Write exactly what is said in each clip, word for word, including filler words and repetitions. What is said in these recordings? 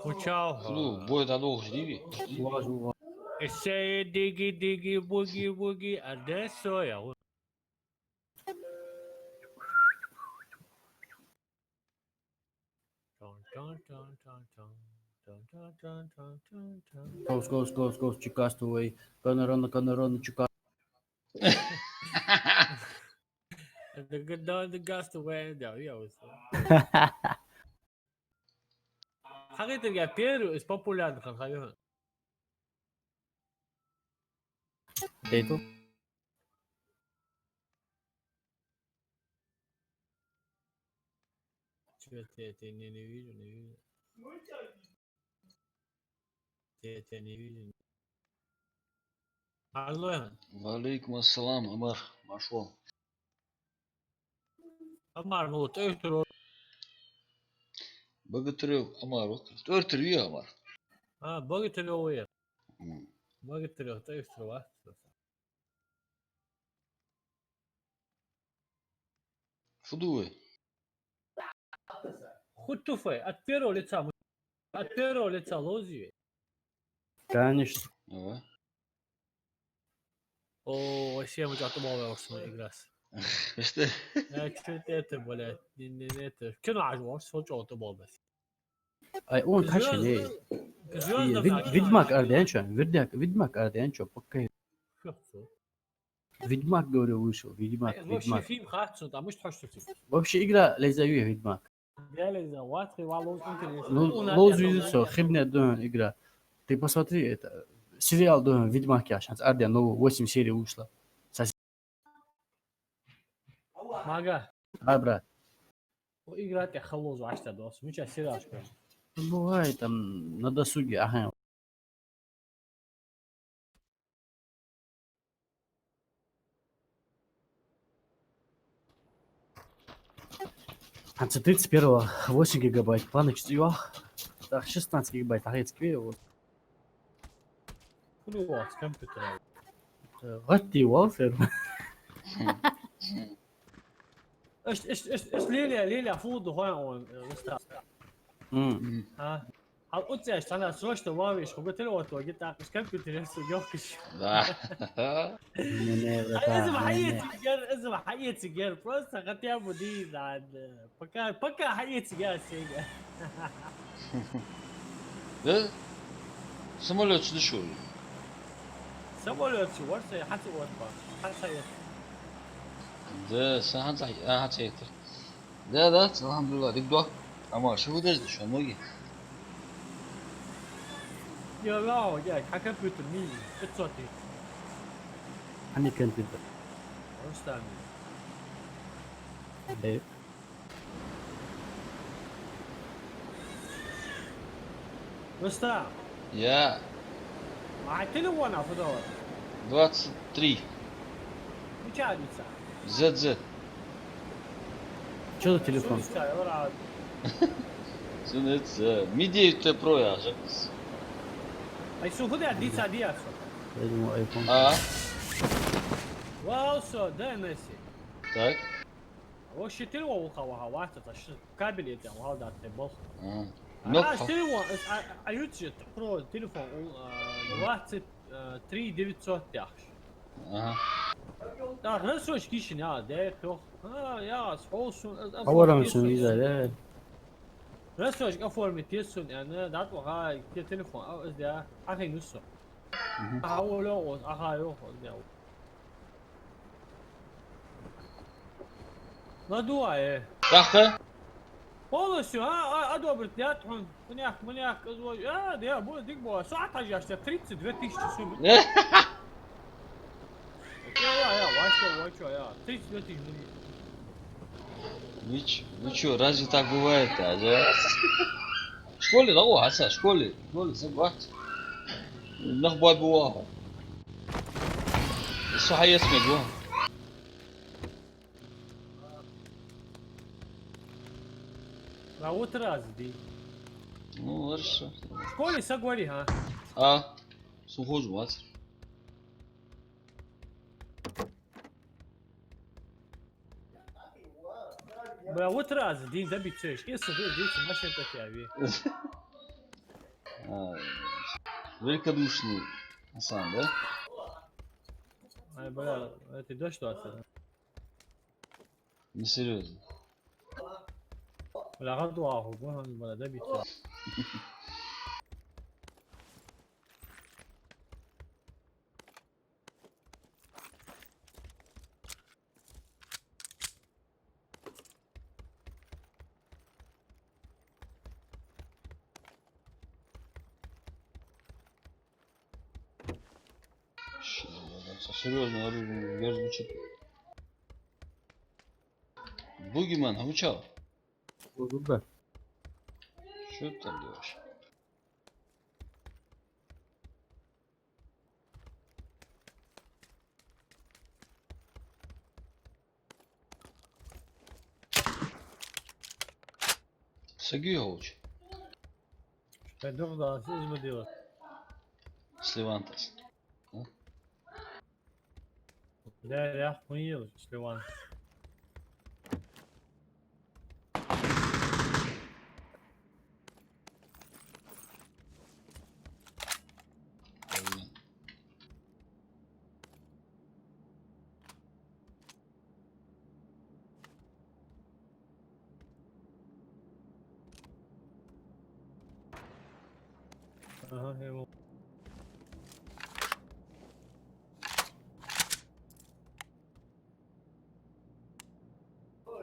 Фу чав? Фу ду, бой дӀадохаш дий вай? Эссе диги, диги, буги, буги, а десо я. Goes, goes, goes, goes, Chicastaway. Gonna run, gonna run, Chica. The good dog, the gust away, да, я вот. Хьагайтаргья первый из популярных, хан хьагайтар. Дейто. Чё, те, те, не, не вижу, не вижу. Те, те, не вижу. Алло. Ва алейкум ассалам, Амар, марша вола. Амар, ну, тӀехтаро. Богатырев Амар, вот. ТӀехтар вий Амар? А, Богатырев вий. М. Богатырев, тӀехтаро, а? Фу ду вай? Хутуфай, от первого лица, от первого лица лози вай. Конечно. Ага. О, вообще, мы чё-то мало уж мы играс. Что? Я чё-то это, блядь, не, не, не это. Кино аж вообще, вот чё-то мало. Ай, он кашале. Звёздный знак. Ведьмак арден чё? Ведьмак, Ведьмак арден чё? Пока. Что? Ведьмак, говорю, вышел. Ведьмак, Ведьмак. Вообще фильм хатцу, там уж хаш. Вообще игра лезави Ведьмак. Я леза, вот, хи, ва лоз интересно. Ну, лоз видит всё, хибне дон игра. Ты посмотри, это, сериал дон Ведьмак я, щас арден, ну, восемь серий вышло. Мага. А, брат. Игра тӀа халоз вашта дос. Мича сериал школа. Бывает там на досуге, ага. ХӀанз тридцать первого восемь гигабайт планочка цӀи йоах. Так, шестнадцать гигабайт хьахецкве. Фу ду вац компьютер? Э, гӀатти вал фер. Эш, эш, эш, эш, леле, леле, фу ду хой он, э, выстав. М. А? Хьал уццеш, цхьана срочно ван веш, хӀуга телефон тоги, тӀаккха компьютер су йохкаш. Да. Не, не, братан, не, не. Ай, из ма хьаэцигер, из ма хьаэцигер, просто хотя бы ди, да, да. Пока, пока хьаэцигер, Сеня. Да? Самолёт чу дошёл? Самолёт чу, варса, хьаца отба, хьаца ет. Да, са хьаца, а, хьаца ет. Да, да, алхьамдулиллахӀ, дика ду. Амма шу хӀу деш да шоана моги? Я, ла, я, хьа компьютер мини, пятьсот. Хьа компьютер? Рустам. Э. Рустам. Я. А телефон а фу ду? Двадцать три. Мича дица? З З. Чё за телефон? Сунца, я рад. Сунца. Ми девять Т Pro я же. Ай, су худа дица диаса. Я думаю, iPhone. А? Вау, со, да, Месси. Так. Вообще телефон ухо ваха ваца, та ши кабель это, вал да те бал. А. А, телефон, а, а, ютчит, про телефон, у, а, двадцать три девятьсот яхаш. Ага. Так, рассрочка ишин, я, да, тох. А, я, с холсун, а, а, а, ворон сун, иза, да. Рассрочка оформить тесун, я, не, да, то, а, те телефон, а, да, а, хай нусо. Мгм. А, олё, а, хай, о, да. Надувай, э. Дахка? Полностью, а, а, одобрить, нет, он, мунях, мунях, козлой, а, да, будет дик бо, саат аж аж тридцать две тысячи суммы. Э? Я, я, я, ваще, ваще, я, тридцать две тысячи. Вы ч-, вы чё, разве так бывает, а, да? В школе, да, о, а, в школе, в школе, согласен. Нах бай бывало. Су хьаэц мег ваха. А вот раз иди. Ну, хорошо. В школе сагвари, а? А? Сухож вац. Бля, вот раз иди, забить всё, если вы видите, машина такая, ви. А, великодушный Асан, да? Ай, бля, это дождь что ли? Несерьёзно. Бля, гад ваху, бля, добиться. Серьёзно, оружие звучит. Бугимен, а вы чё? Бугимен. Чё ты там делаешь? Саги, Голч. Пойдём, да, здесь бы дело. С Левантос. А? Да, да, хуел, с Левантос. Ага, я его.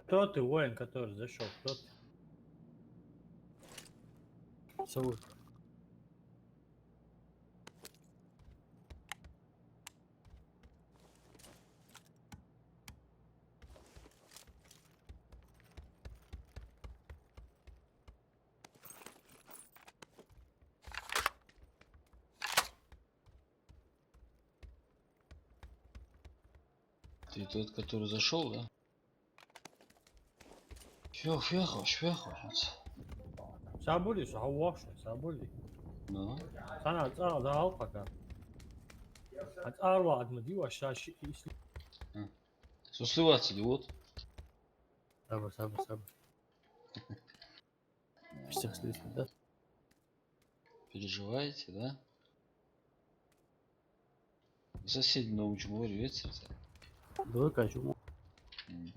Кто ты, воин, который зашёл? Кто ты? Зовут. Ты тот, который зашёл, да? Фу, фу яхаш, фу яхаш. Сабули, са хавваш, сабули. Ну. Хьа цӀа дӀахьалха. Хьа цӀа ар ваӀад ма дий, ва ша ши ис. М. Со сливаться ли, вот? Сабур, сабур, сабур. Всех слышно, да? Переживаете, да? Соседи на учморе, видите? Давай качу. М.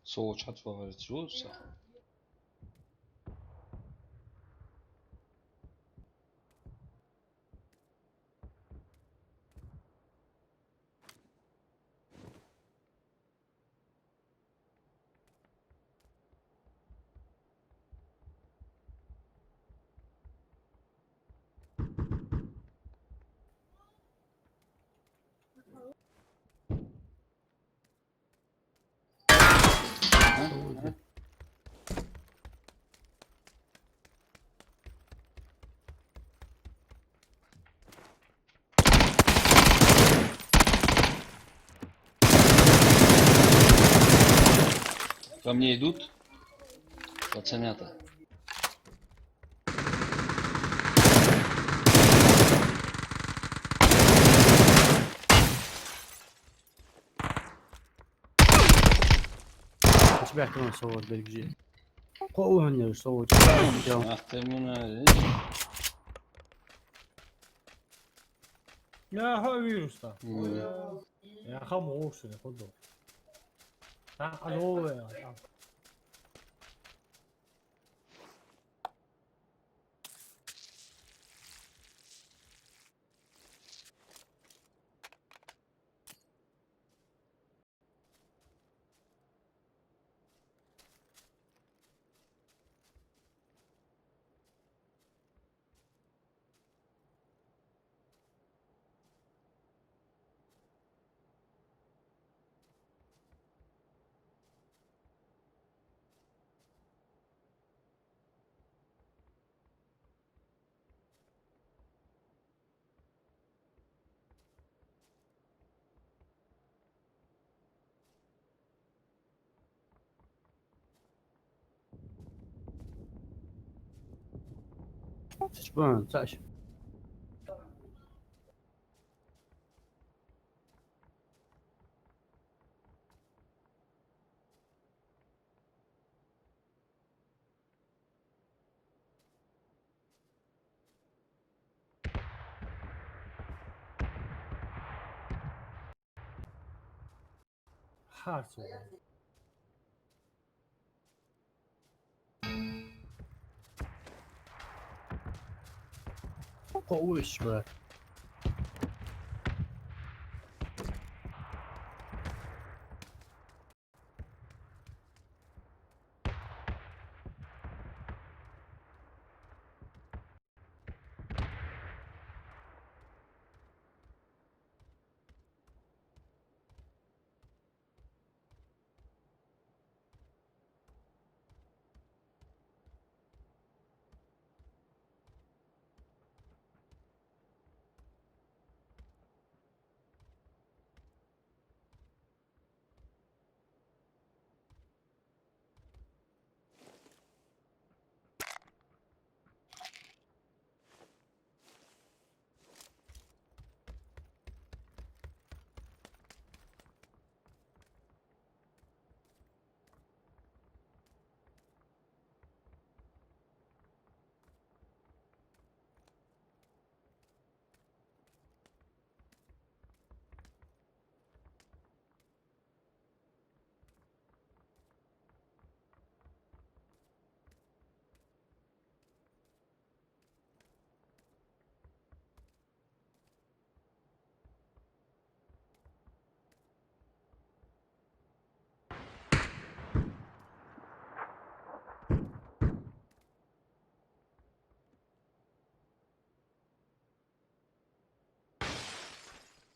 Со чат вагӀарца жуца. Ко мне идут пацанята. Ишбаьхкан со вар берг же. Кхо ухан ер со вар. Ах, ты муна, видишь? Я, хьо вирус-то. М. Я, хам гӀовшина, худо. А, алло, я. Цачбан, цаш. Харцо. Кхо увеш ба.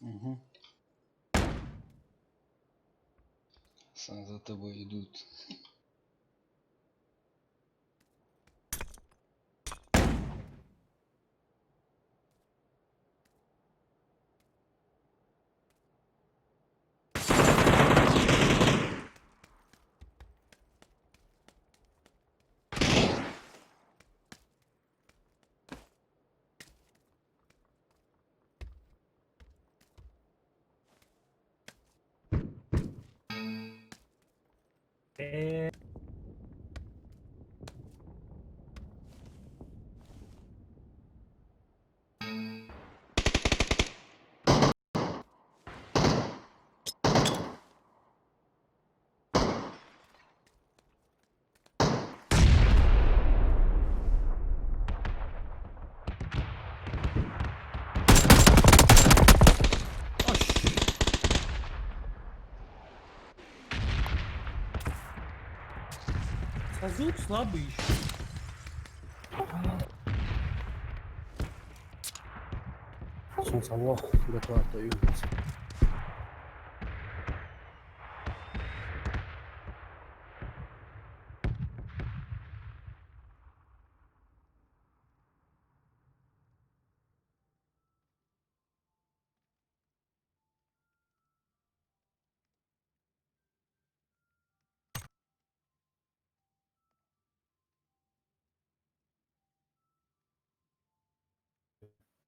Мгм. Сам за тобой идут. Цхьа звук слабый ещё. Солнце, Аллах, готово.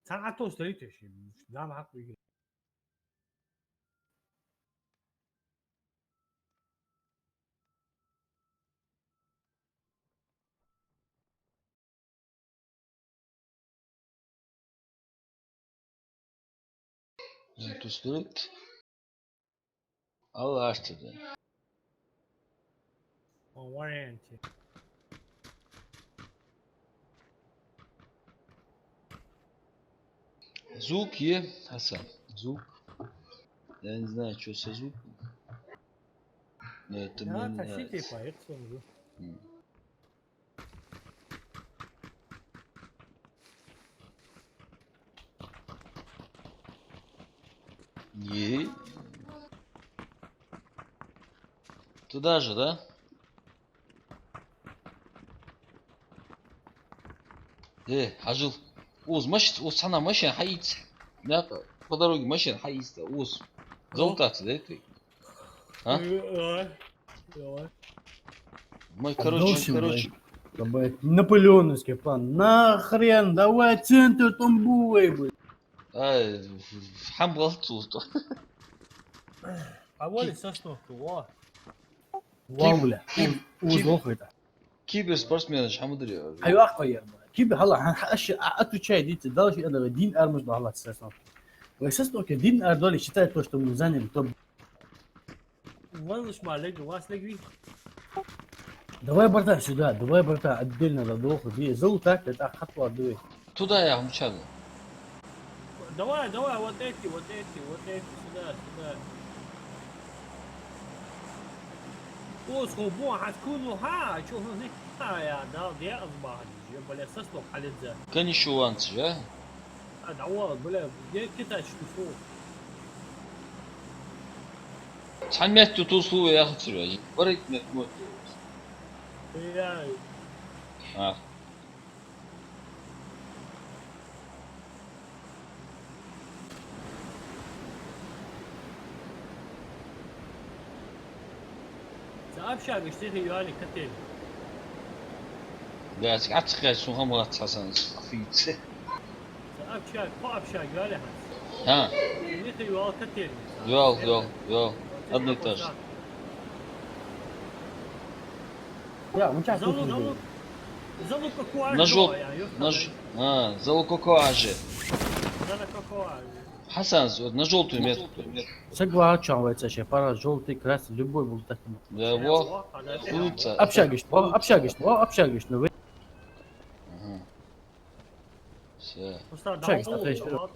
Цхьан Ӏатос дарийта ши, дама хьакъ вигира. Тустурит. Алла аштада. Звук е, Хасан, звук. Я не знаю, что со звуком. Но это мне нравится. М. Е. Туда же, да? Э, Хьажал. Укхаза маш-, укхаза цхьанне машен хьаийца. Наькъа, по дороге машен хьаийца. Укхаза. Зовтац, да, ты? А? Давай. Давай. Мы, короче, короче, Там, блядь, наполеоновский план. Нахрен, давай центр там бувай, блядь. Ай, хьам гӀалт цул тӀо. А вали Ки-, состохка, во. Ва, киб-, бля, киб-, уз-, уз киб-, лохайтӀа. Киберспортсменаш хьамадар яр? Хьайваккха яр, бля. Кибер, хьала, хьа, хьа, аш, а, отвечай дица, дал ши адага дин армаш бахалац состохка. Вай состохка дин ар доли считай то, что мы заняли, то Валаш ма лег, вас лег ви. Давай, братан, сюда, давай, братан, отдельно задоху, бе, залутать, это хатва, давай. Туда я, мчаду. Давай, давай, вот эти, вот эти, вот эти, сюда, сюда. О, схо бо, хас кулу, ха, чё, ну, не, а, я, да, я, азбахали, я, бля, состохка халидзе. Конечно, ванц, я? А, да, вала, бля, где китайский фу? Цхьан метте тусу яхацара, барайт мет мотт. Бля. А. Цхьа общага иштта хи йоале котельный. Да, цхьа цхьа сун хӀама лац Хьасан, цхьа фийца. Цхьа общага, кхо общага йоале хьанца. ХӀа. Михи йоал котельный. Йоал, йоал, йоал. Одно и то же. Я, ну чё, залу, тут залу, не залу какуаж. На жёл-, я, я, на ж-, а, залу какуаже. Залу какуаже. Хьасан, вот на жёлтую метку. Согласен, вай ца ше пара жёлтый, красный, любой был таким. Да, во. Общага иштта, во, общага иштта, во, общага иштта, ну вы. Ага. Всё. Общага иштта, отлично.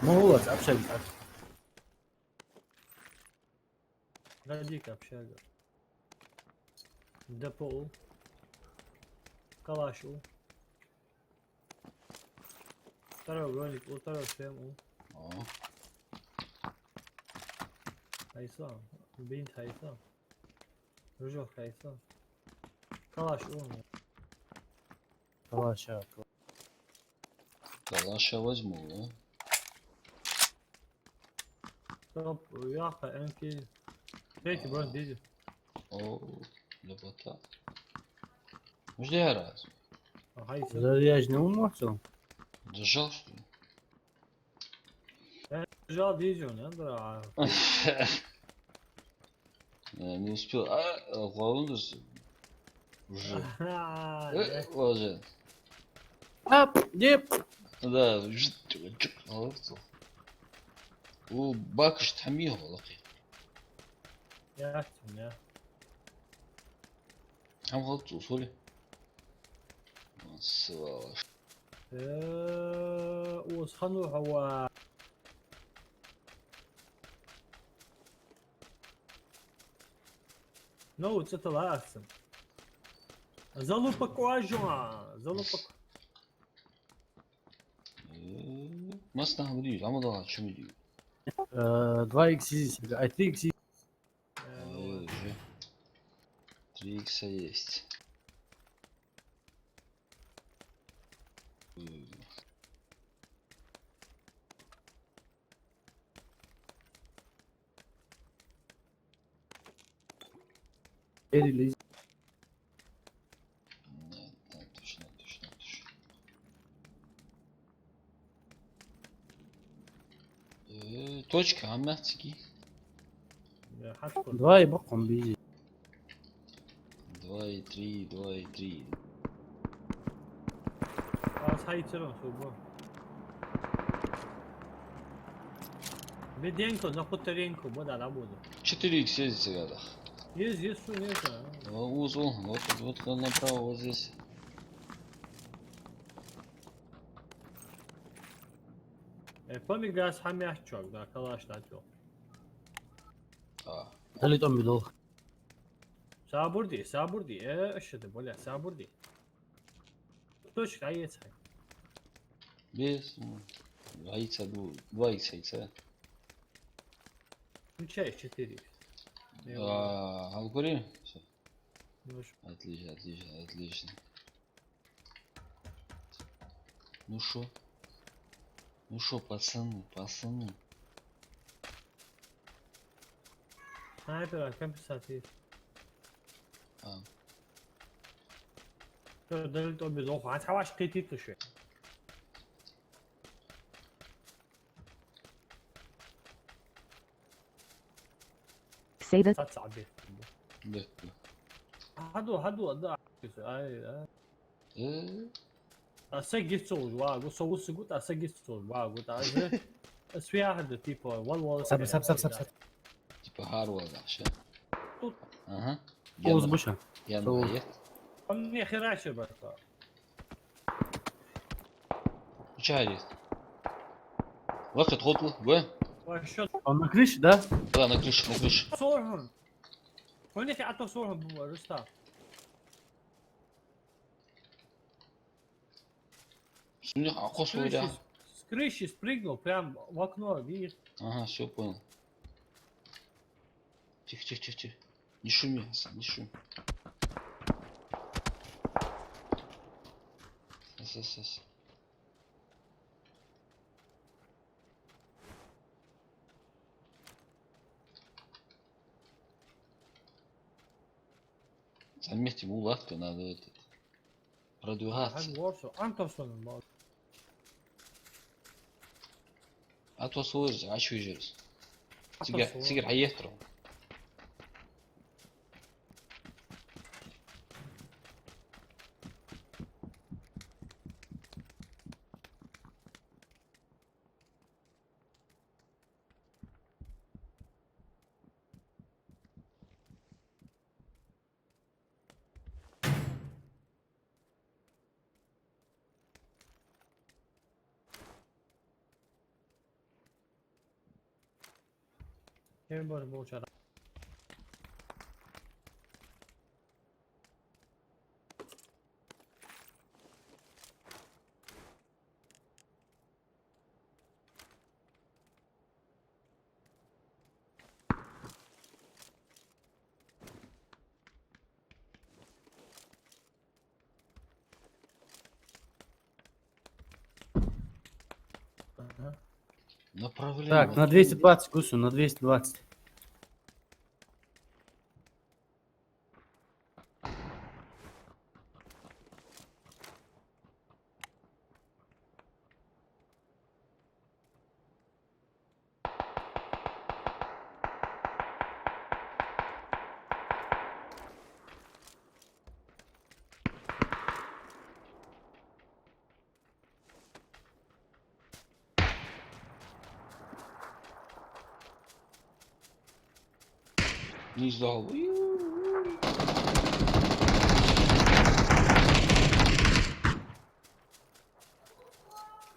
Молодец, общага иштта. Радик общага. Д П У. Калаш у. Второй броник у, второй шлем у. О. Хайса. Бинт хайса. Ружок хайса. Калаш у. Калаш, а, калаш. Калаша возьму, да? Стоп, яха, М К. Третий бронь, дизи. О, лепота. Жди раз. Ага, и всё. Заряженный умоцо. Зажал, что ли? Э, жал, дизи, не, да. Э, не успел. А, а, главное, уже. Ага, э, да. Уже. Ап, деп. Да, жит, чик, чик, молодцы. У, бакаш тхьамий хьо лакхе? Я, я. Хьам хьалт цу соли. Сволочь. Э, ус хьанна хьо ва? Ну, цӀи тала аса. Залупа кожа, залупа к-, э, маснахьа ма дий, амма дала чу ма дий. Э, два икс есть, ай, три икс есть. Э, ну ладно. Уже. Три икса есть. М. Перелез. Да, да, точно, точно, точно. Э, точка, а мягкий. Два и бакъ он бизи. Два и три, два и три. А, схайцерон, субо. Беденко, на хуторенко, бода, да, буду. Четыре икс есть, ребята. Есть, есть, что нет, а. О, уз, о, вот, вот, вот направо, вот здесь. Э, помигас хамяхчок, да, калаш да, чё. А. Далит он бидол. Сабур ди, сабур ди, э, ещё ты, бля, сабур ди. Точка, а есть, хай. Без, ну, яйца, ду-, два икс яйца. Включаешь четыре. А, алгоритм? Всё. Ну, ш- Отлично, отлично, отлично. Ну шо? Ну шо, пацаны, пацаны? Снайпер, компенсация. А. Всё, дали то без оху. А цхьа ваш кхетит шо. Save it. Цаца бе. Бе. Хьаду, хьаду, да. Ай, ай. Э? А са гиццо уж вагу, со усигу, а са гиццо уж вагу, а же. Свяхада, типа, вал, вал, Саб, саб, саб, саб, саб. Типа, хар вал, да, ше. Тут. Ага. Оз буша. Я Сол. Наед. Он мне херачит, братва. Чарит. Вахт хотла, го? Ва, шо? Он на крыше, да? Да, на крыше, на крыше. Соргьун. Хьунихи ато соргьун, Рустам. Сунех а С косо крыши, варя. С крыши спрыгнул, прям в окно, видишь? Ага, всё понял. Тихо, тихо, тихо, тихо. Не шуми, Хасан, не шуми. Сас, сас, сас. Заметьте, булавка надо этот, продвигаться. Ан ворсо, ан тосо ма. А то сложно, а чё же? Ан Цигар, тосо. Цигар, а есть трон. Кем бар болчар? Ага. Направление. Так, на двести двадцать, Гусу, на двести двадцать. Не сдал.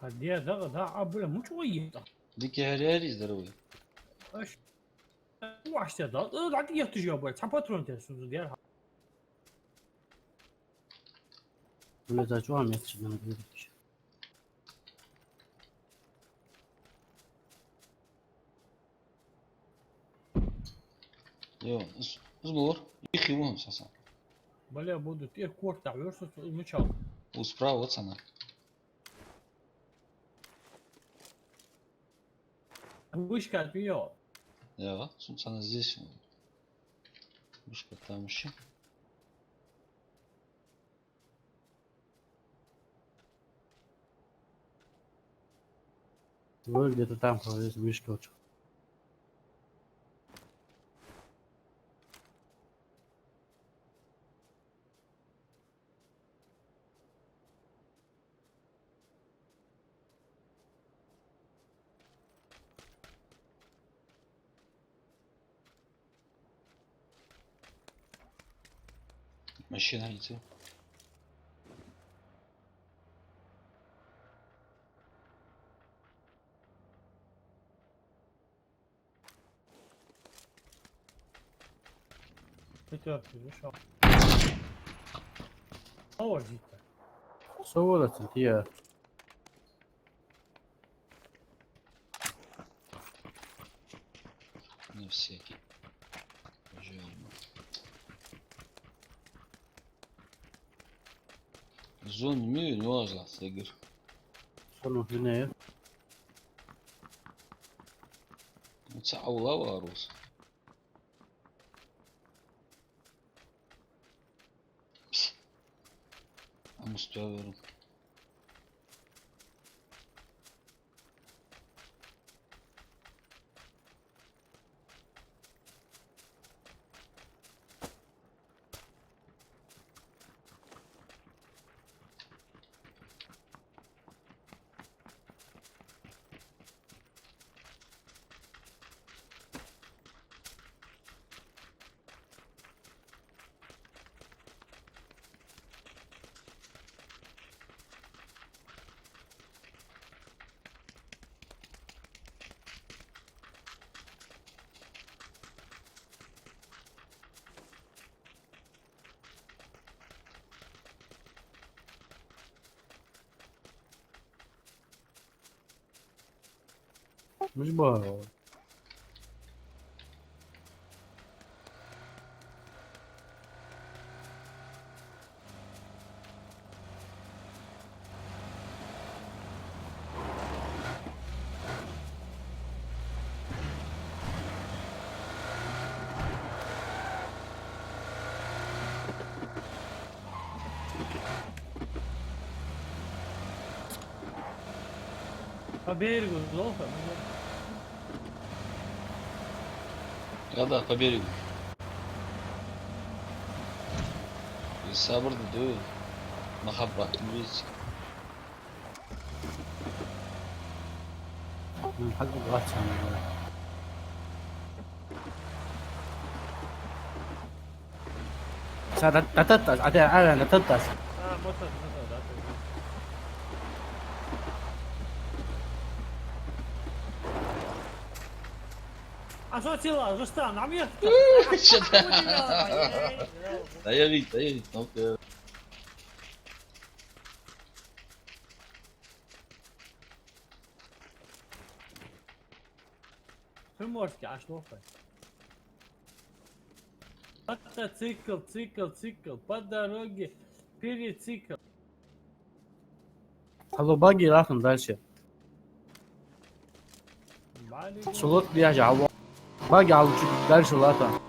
А где? Да, да, а, бля, мучу ета. Дикий хариари, здоровый. Аш. Ваш да, да, да, я тоже, бля, цхьа патрон те сузу дер. Бля, за чё место не надо? Йо, з-, змур, их ему саса. Бля, будут их корта, версус, мучал. У справа, вот она. Вышка от неё. Я, вот, собственно, здесь. Вышка там ещё. Ну, где-то там, вот здесь, вышка, вот. Машина летит. Пятёрки, видишь, а? О, жить-то. Со волосы, я. На всякий. Жаль. Зон ми, ну, а за сегир. Сону гине. Ну, ца аула варус. Что я говорю? مش بهرة. По берегу золха. Да, да, по берегу. И сабур да, махаббат, видите. Мм, хьагу гӀацан. Са да-, дататтас, а де, а, дататтас. А, мотор, мотор, да, да. А что цела, Рустам, нам я? Чё ты? Да я вид, да я вид, ну-ка. Приморский, аш лохай. Мотоцикл, цикл, цикл, по дороге, перецикл. Алло, баги латан дальше. Баги. Сулот бияжа, алло. Баги алло, чуть дальше латан.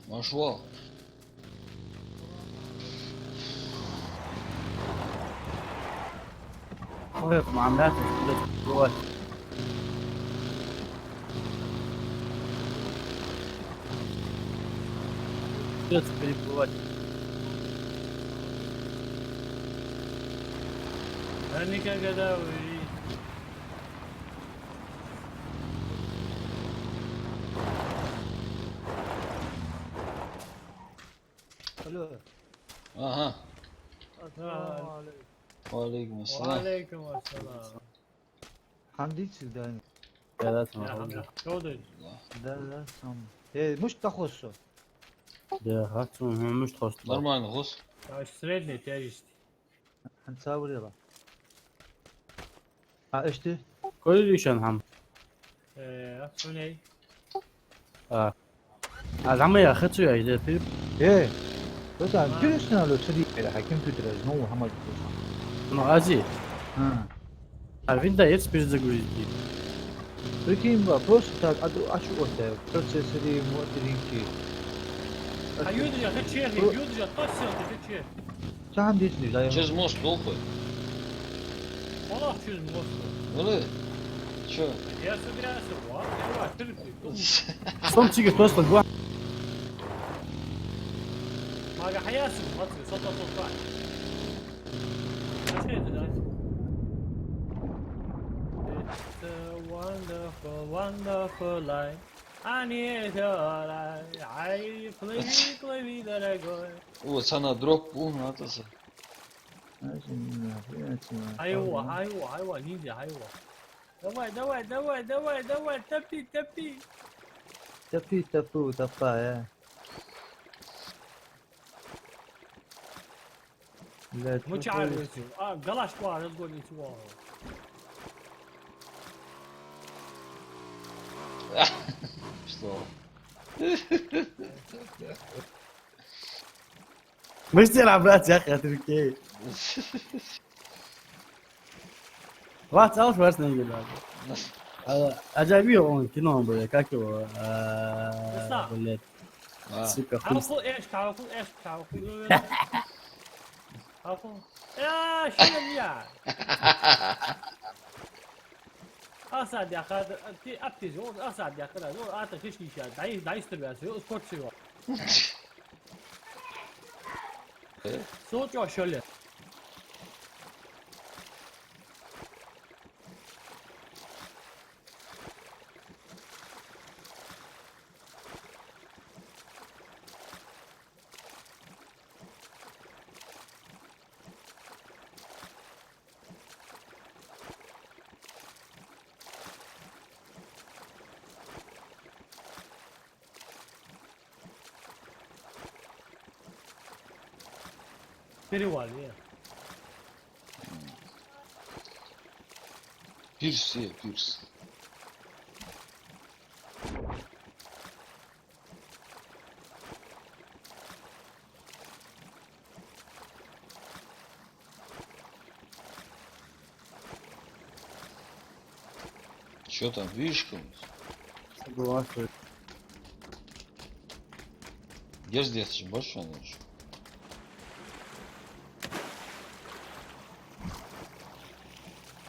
Нашёл. Ой, мамля, ты что, вот. Придётся переплывать. Да никогда вы. Алло. Ага. Ассаламу алейкум. Ва алейкум ассалам. Ва алейкум ассалам. Хьамдийций, Дани? Да, да, я сам хьамда. Хьамда. Чё ты? Да, да, сам. Э, муш тахос со? Да, хьацун, хьун муш тахос. Нормально, хос. Так, средняя тяжесть. Хьан цаврила. А, эшти? Кой ришан хьам? Э, а, суней. А. А, зама я хацу я, иде пир. Э, вот а, перестану цари, э, хьа компьютер, ну, хьамаг. Ну, ази. А. А, винда ец перезагрузить. Прикинь, ба, просто так, а то, а чё вот, э, процессоры, моторинки. А юдри, а ты че, про- юдри, а то всё, ты че? Цхьа хӀама дийцадеш, да, йо? Чуз мост лохой. Валлахь, чуз мост. Вале? Чё? Я собираюсь, ва, я ва, ты же. Сом цига просто гуа. Мага хаясу, вот, со то то. It's a wonderful, wonderful life. I need your light. I play, play with the good. О, цана дроп, у, на то са. Айва, айва, айва, ниндзя, айва. Давай, давай, давай, давай, давай, топи, топи. Топи, топу, топа, э. Блядь, ну чё, ну, то есть, а, галаш квар, разгонить его. Что? Мыштера, брат, я хатирке. Вац алш варс не гида. А, а я видел он кино было, как его, а, Руслан. Блядь. А. Сука, хуй. Хавху, эш, хавху, эш, хавху. Хавху. Э, шо я? Асад я хада, ти аптиз, о, асад я хада, о, ата хиш ниша, дай, дай стрелять, о, скорчиво. Сочо шоле. Перевал, е. Пирс, е, пирс. Чё там, видишь кого-нибудь? Согласен. Где здесь, больше ничего?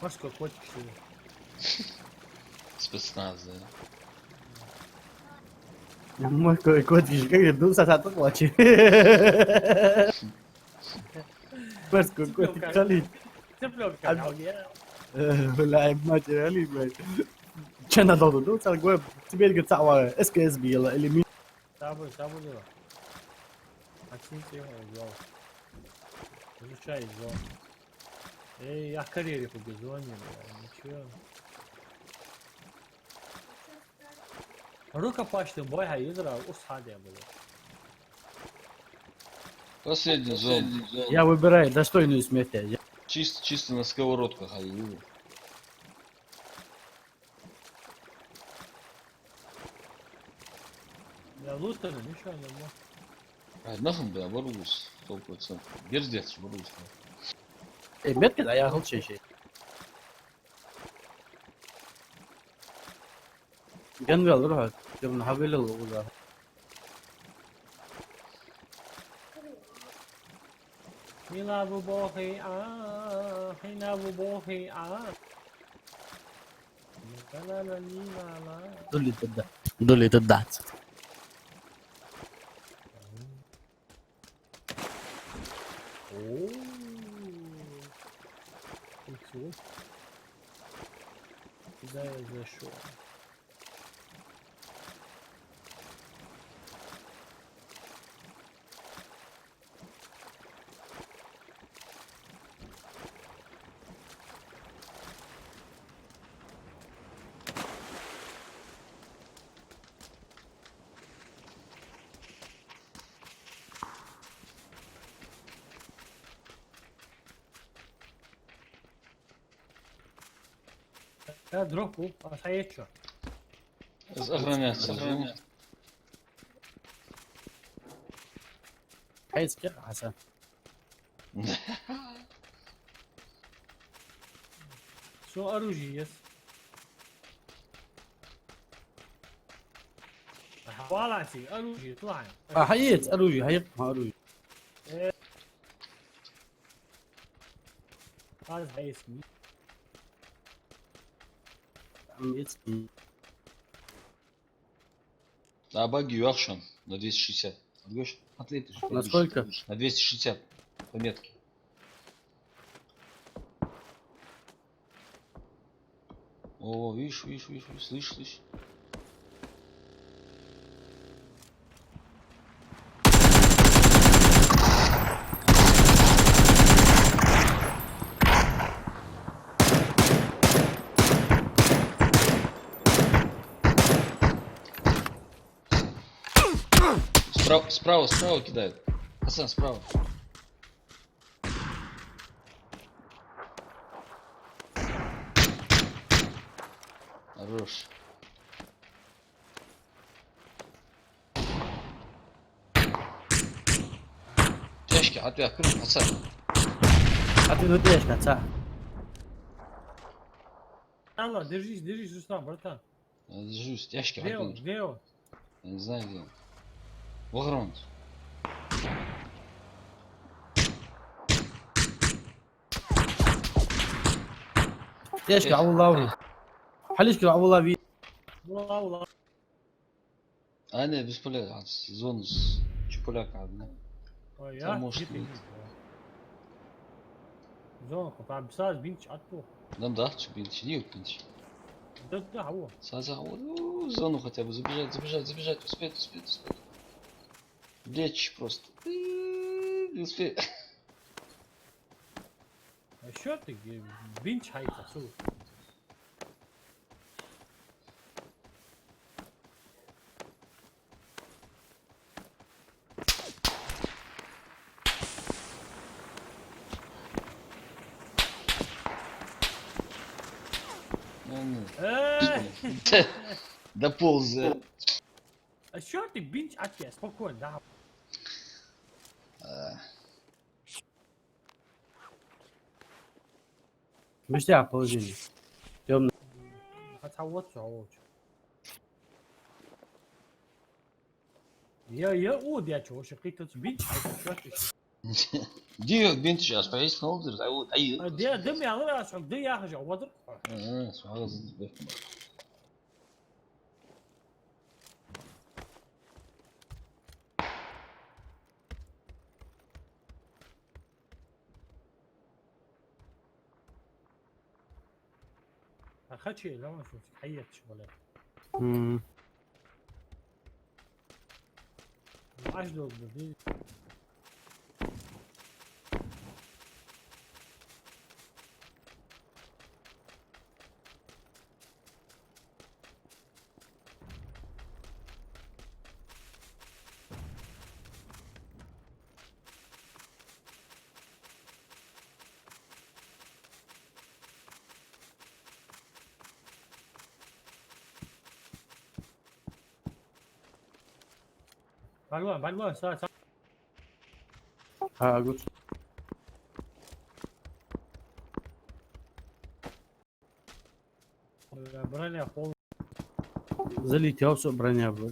Морской котик, что ли? Спецназ, да? Морской котик, как я думал, сосать хочет. Морской котик, Цыплёнка. Халид. Цыплёнка, а, да, я. Э, бля, мать, Халид, блядь. Че надо, ну, царь, говорю, тебе, говорит, цава, С К С Б или ми- Забыл, забыл его. Оцените его, взял. Изучай зону. Эй, я в карьере побежал, не, бля, ничего. Рукопашный бой, ха, изра, ус ха де, бля. Последний зон. Я выбираю достойную смерть. Я- Чисто, чисто на сковородках, ха, и- Я лутана, ничего не мог. Ай, нахуй, бля, баругус, сто процентов. Берздец, баругус. Э, метка, да, я гал чеше. Ганвел, руха, тем на хавелил уза. Хила бу бохи, а, хила бу бохи, а. Ла, ла, ла, ли, ла, ла. Дули туда. Дули туда. О. Иксу. Куда я зашёл? Да, дроп, а хьаэцча. Из охраняться, охраняться. Хьаэцча, Хьасан. Всё, оружие есть. Ага, валати, оружие, тлахьан. А, хьаэц, оружие, хьаэц, оружие. Э. Аз хьаэц. Там есть. А багги йоах шоана на двести шестьдесят. Отгош? Ответишь? На сколько? На двести шестьдесят. По метке. О, видишь, видишь, видишь, видишь, слышь, слышь. Справа, справа, справа кидают. Хасан, справа. Хорош. Хьатвехкар, хьаца. Хьатве, ну, тӀешка, хьаца. Алла, держись, держись, Руслан, братан. Держусь, тӀешка, где он, хьатве. Где он? Я не знаю, где он. Вахрон. ТӀешка, Алла, Лаври. Хьалишка, Алла, Лави. Алла, Алла. А, не, без поля, а, зону с-, чу поляка, да? Ой, там я может, где ты нет. Видишь, да. Зону, там саз бинтч атту. Там да, чу бинтч, не бинтч. Да, да, аво. Саз, аво, ну, зону хотя бы забежать, забежать, забежать, успеть, успеть, успеть. Лечь просто. Не успеть. А чё ты, э, бинтч хьайка, су? Ну, ну. Э! Дополз, э. А чё ты бинтч атту, спокойно, да? Э. Мишта положение? Тёмно. Хьаца вот чё, вот чё. Я, я, о, я чё, вообще, какие-то бинтч, а это чё ты? Ди бинтч, а что есть, ну, а вот, а я. А, да, да, я, а что, да, я хожу, вот. Э, сразу. Хачи, ла ма шуц, хьаетташ вале. Мм. Аш долду, ди. Бальва, бальва, са, са. А, гуд. Броня пол. Залетел, всё, броня была.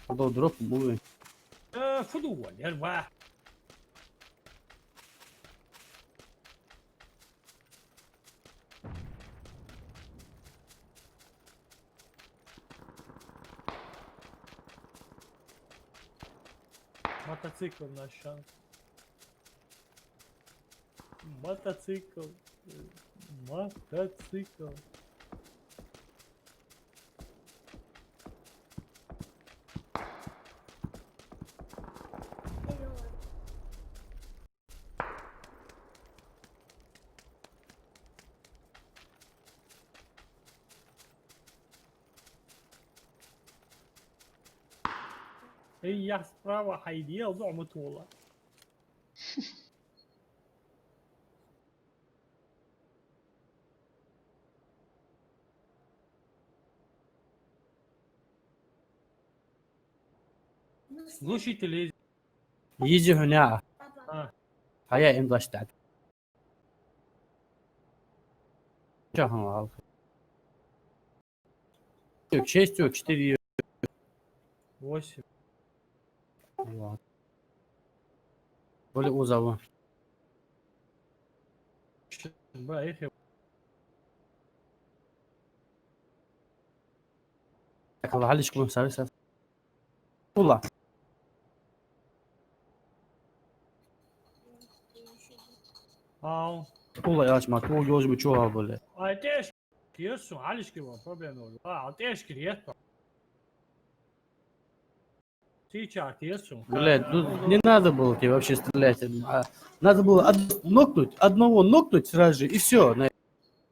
Подал дроп, мувы. Э, фу ду, валер, ва. Мотоцикл наш шанс. Мотоцикл. Мотоцикл. Эй, я справа, хайди, я зома тула. Глушитель есть. Изи хьона. А. Хьая, им даш тӀад. Чё, хьона, алхи? Шесть, четыре. Восемь. Вот. Более узово. Ба, их. Так, ла, хьалишка, сави, сави. Пула. Ау. Пула, я ж ма, ту ёж мы чё, а, бля. Ай, теш. Тешсу, хьалишка, проблема. А, тешка, ретта. Сейчас, тешсу. Блядь, ну, не надо было тебе вообще стрелять. А, надо было од-, нокнуть, одного нокнуть сразу же, и всё.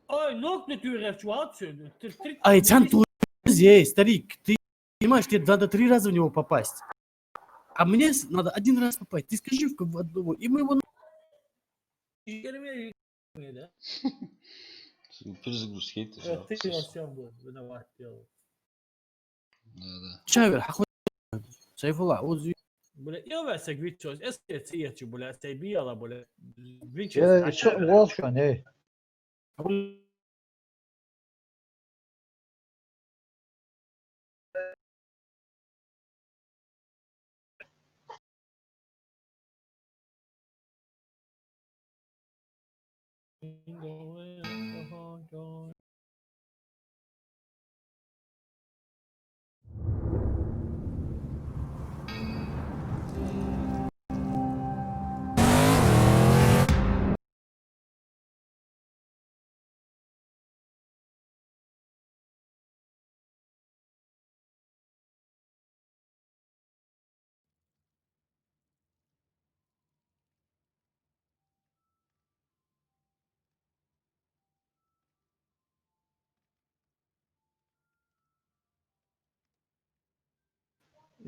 Ой, нокнуть, Юрий, чувак, всё. Три, три, ай, три. Цан, ты здесь, старик, ты понимаешь, тебе надо три раза в него попасть. А мне с-, надо один раз попасть. Ты скажи в кого-, одного, и мы его на- Перезагрузка, это всё. Ты во всём был виноват, делал. Да, да. Чавер, хахуй. Сайфулла, вот зу-, Бля, я вас саг виччош, эс ке ца ечи, бля, сай бияла, бля, виччош, э, а чё, чё, бля? Волчон, эй.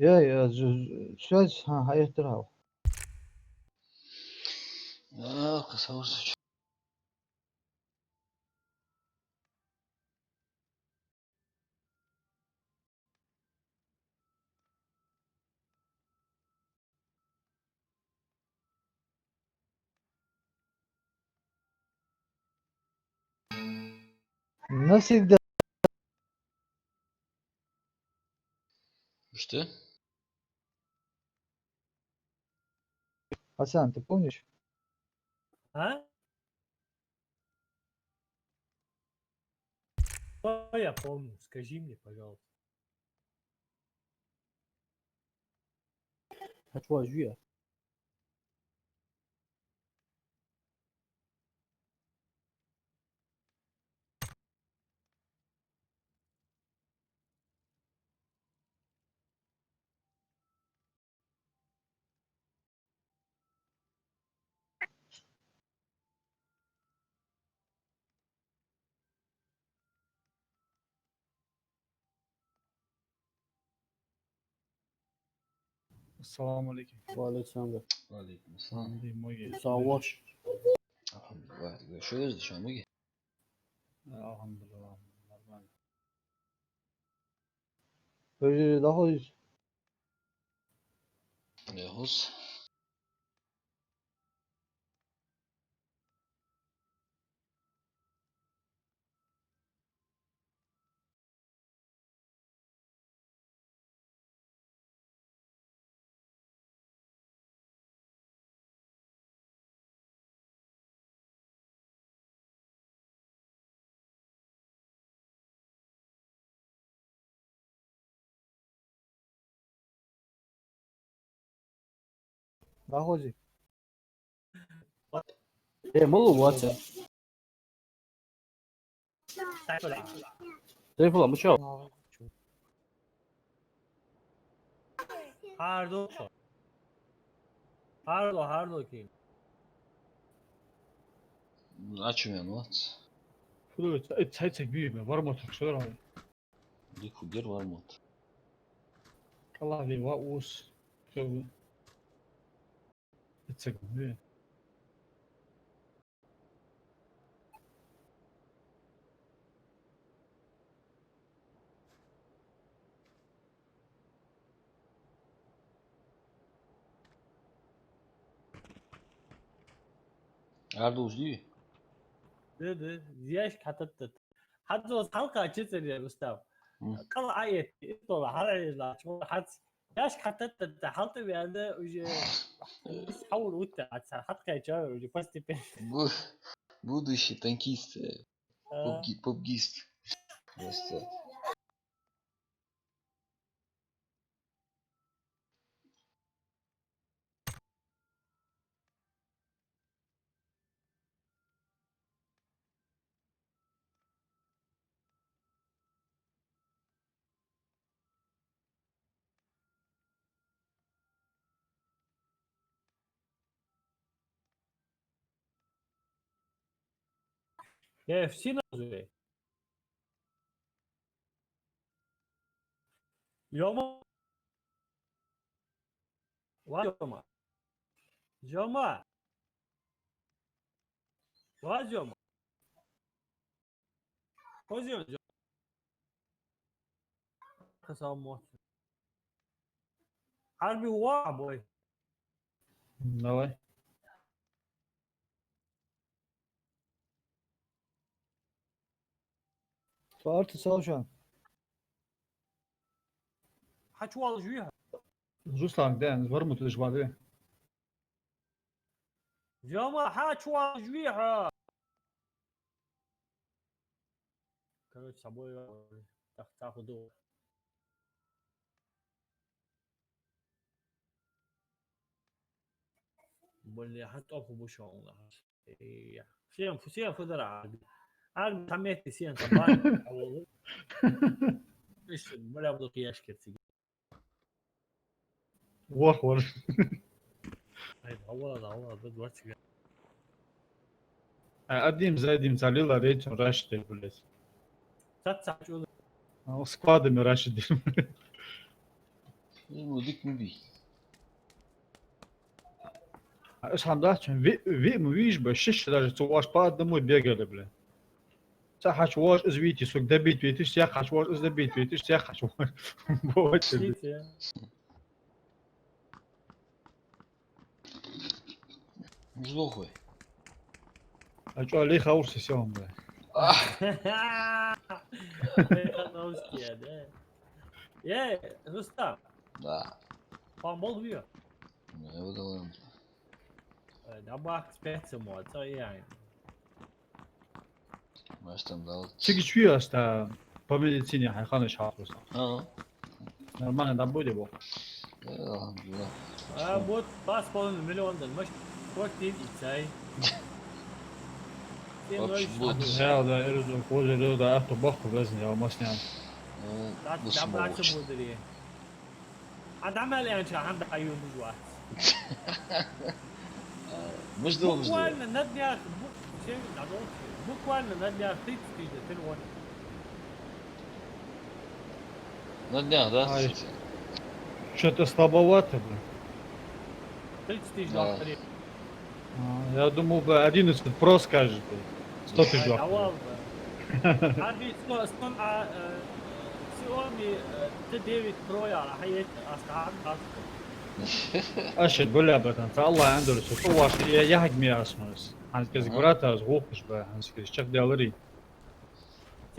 Я, я, з-, з-, связь, ха, хьаэттар хьал. А, кхы саврсача. Навсегда. Что? Хасан, ты помнишь? А? Что я помню? Скажи мне, пожалуйста. А чё, а жуя? Ассаламу алейкум. Ва алейкум салам. Ва алейкум салам. Ди моги. Саваш. Алхамдулиллах. Шо из, шо моги? Алхамдулиллах. Нормально. Уже доходишь? Яхус. Дохожи. Э, мало ваца. Сайфулла, мучо? Хардо. Хардо, хардо кин. Ачумен вот. Фу, цай, цай, цай, би, би, варма так, что ли? Дикугер варма. Калави ва ус. Всё. Эцэг, э. Ардуш дий? Да, да. Яшка хьататтат. Хьадзос хьалкха чицар яр устав. М. Кала аят, итола хьалаьрла, чура хьац. Яшка хьататтат, хьалтӀаваьнна уже хьаур утта, а цар хьатӀакхаьчар уже постепенно. Бу-, будущий танкист, э, а. Пубги-, пубгист. Просто. Э, в сина же. Ёма. Ва Ёма. Ёма. Ва Ёма. Хозион, Ёма. Хасан мот. Хьарби ваха бой. Давай. Цу арта сал шоана. Хьачувоалаш вий хьо? Руслан, да, вармут лиш ваде. Зёма, хьачувоалаш вий хьо? Короче, собой, так, так, уду. Блин, хьан тӀом ху бу шоана? Э, сен, фу, сен фу дара? Аг, аг, там эти сен, там бар. Ишта, бля, буду кияш керти. Вах, вах. Ай, давай, давай, да, двадцать. А, один за одним залила рейд, он рашит, блядь. Цаца чула. А, складами рашит. Ну, дик ма бий. А, ишта хӀама дац, виъ, виъ ма вий уж ба, шишша даже цу ваш по одному бегали, бля. Цхьа хьачувоалаш из вийте, сука, добить вейташ, цхьа хьачувоалаш из добить вейташ, цхьа хьачувоалаш. Боча. Шлите. Муж лохой. А чё, Олег Хаурси сел, бля? Олег Хаурси, да. Е, Рустам. Да. Фан бол вио. Не, удалось. Э, да бах, специально, это я. Маш там дал. Цига чё оста по медицине хьай ханаш хьалхуса? Ага. Нормально, да, будет его? Э, алхамдулиллах. А вот два с половиной миллиона дан, маш, квартир и цай. Вообще, вот. Да, да, я разу, кожа, да, авто баху, газни, я маснян. Ну, да, ну, да, братцы, смотришь. Буду ли? А дам аьлча, хӀанз дӀаювлаш вац. Муж ду, муж ду. Буквально на днях, бу-, чем дӀадолча, буквально на днях тридцать тысяч телефон. На днях, да? Ай, что-то слабовато, блин. Тридцать тысяч долларов. А, я думал бы, одиннадцать Pro скажет, сто тысяч долларов. Давай бы. А ведь сто, сто, а, э, Xiaomi, э, Т девять Pro я, а есть, а, а, а. Аша, бля, братан, та Аллах андур, что ты ваш, я, я хаг ми асмус. Ханскез, ага, брата, аз гухуш ба, ханскез чак делари.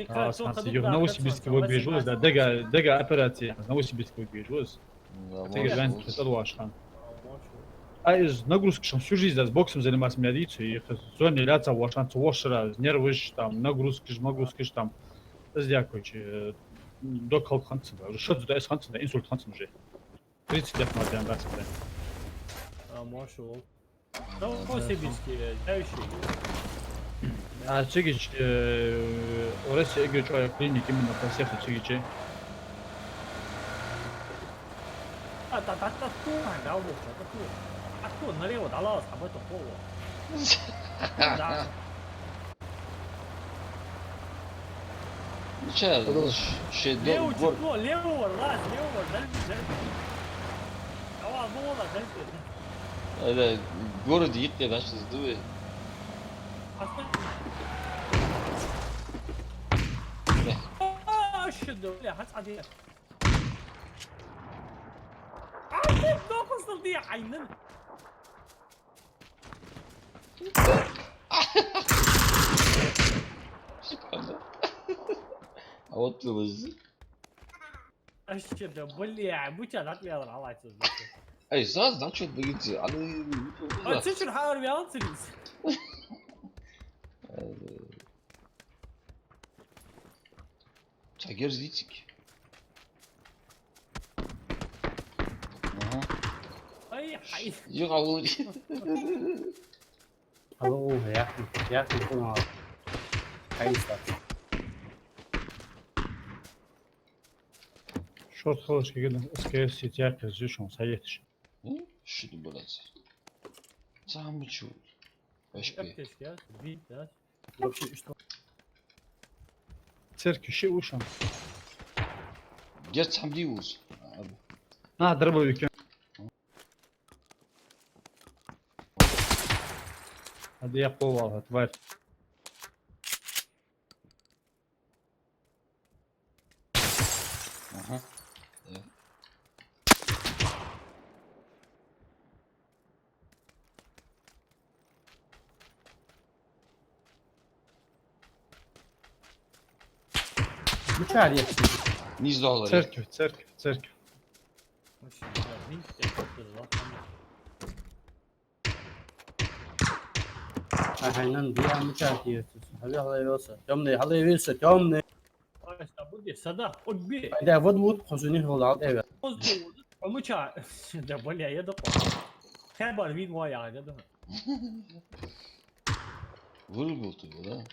Аз ханс юг Новосибирске вогвежуз, да, дега, дега операция, Новосибирске вогвежуз. Цига гань хетар ваш хан. А из нагрузкаш, всю жизнь аз боксом заниматься, меня дицу, и зоне ляца ваш хан, цу ваш раз, нервыш там, нагрузкаш, нагрузкаш там. Из дякуючи, э, док халк ханцин, да, уже шот зуда из ханцин, да, инсульт ханцин уже. Тридцать лет назад, да, да. А, Маша, вот. Новосибирске, да, ещё. А, цига, э, в России игры чё, клиники именно по сердцу цига. А, да, да, да, ту, а, да, вот, да, ту. А ту, налево, да, лаз, об этом полу. Да. Ну чё, хорош. Лево, гор- чё, лево, лаз, лево, дальше, дальше. Давай, ну, лаз, дальше. Ай, да, город йикъе, значит, сдуе. А, шо да, бля, хац аде. А, ты дохуй, сдуй, айнын. А вот ты лыз. А что да, бля, будь она отвела, алайца, значит. Ай, заз, да, чё боится? А ну, а ты чё, хар вял, цирис? Цхьа герз дициг. Ага. Ай, ай. Йо, гӀалгӀай. Алло, яхи, яхи, куна. Хайса. Шорт халаш кигин, СКС и тяхи зюшон, советиш. М? Ши дубарас. Цамучу. Эшпи. Аптечка, бит, да? Вообще, что? Церкви ши ушам. Герц хӀама дий уз? А, дробовик. Хьа дехьа вала, тварь. Ага. Э. Мичахьара ехаш? Нийса духьалара. Церковь, церковь, церковь. Ай, хьайна диа мичахьара ехаш? Хьаве хьалайвелса. Тёмный, хьалайвелса, тёмный. Ай, сабуди, сада, убби. Ай, да, вот, вот, хозуни хьол дал эве. Хозуни, мича. Да, бля, я дохо. Хабар вин ва я, я дохо. Вырубил ты его, да?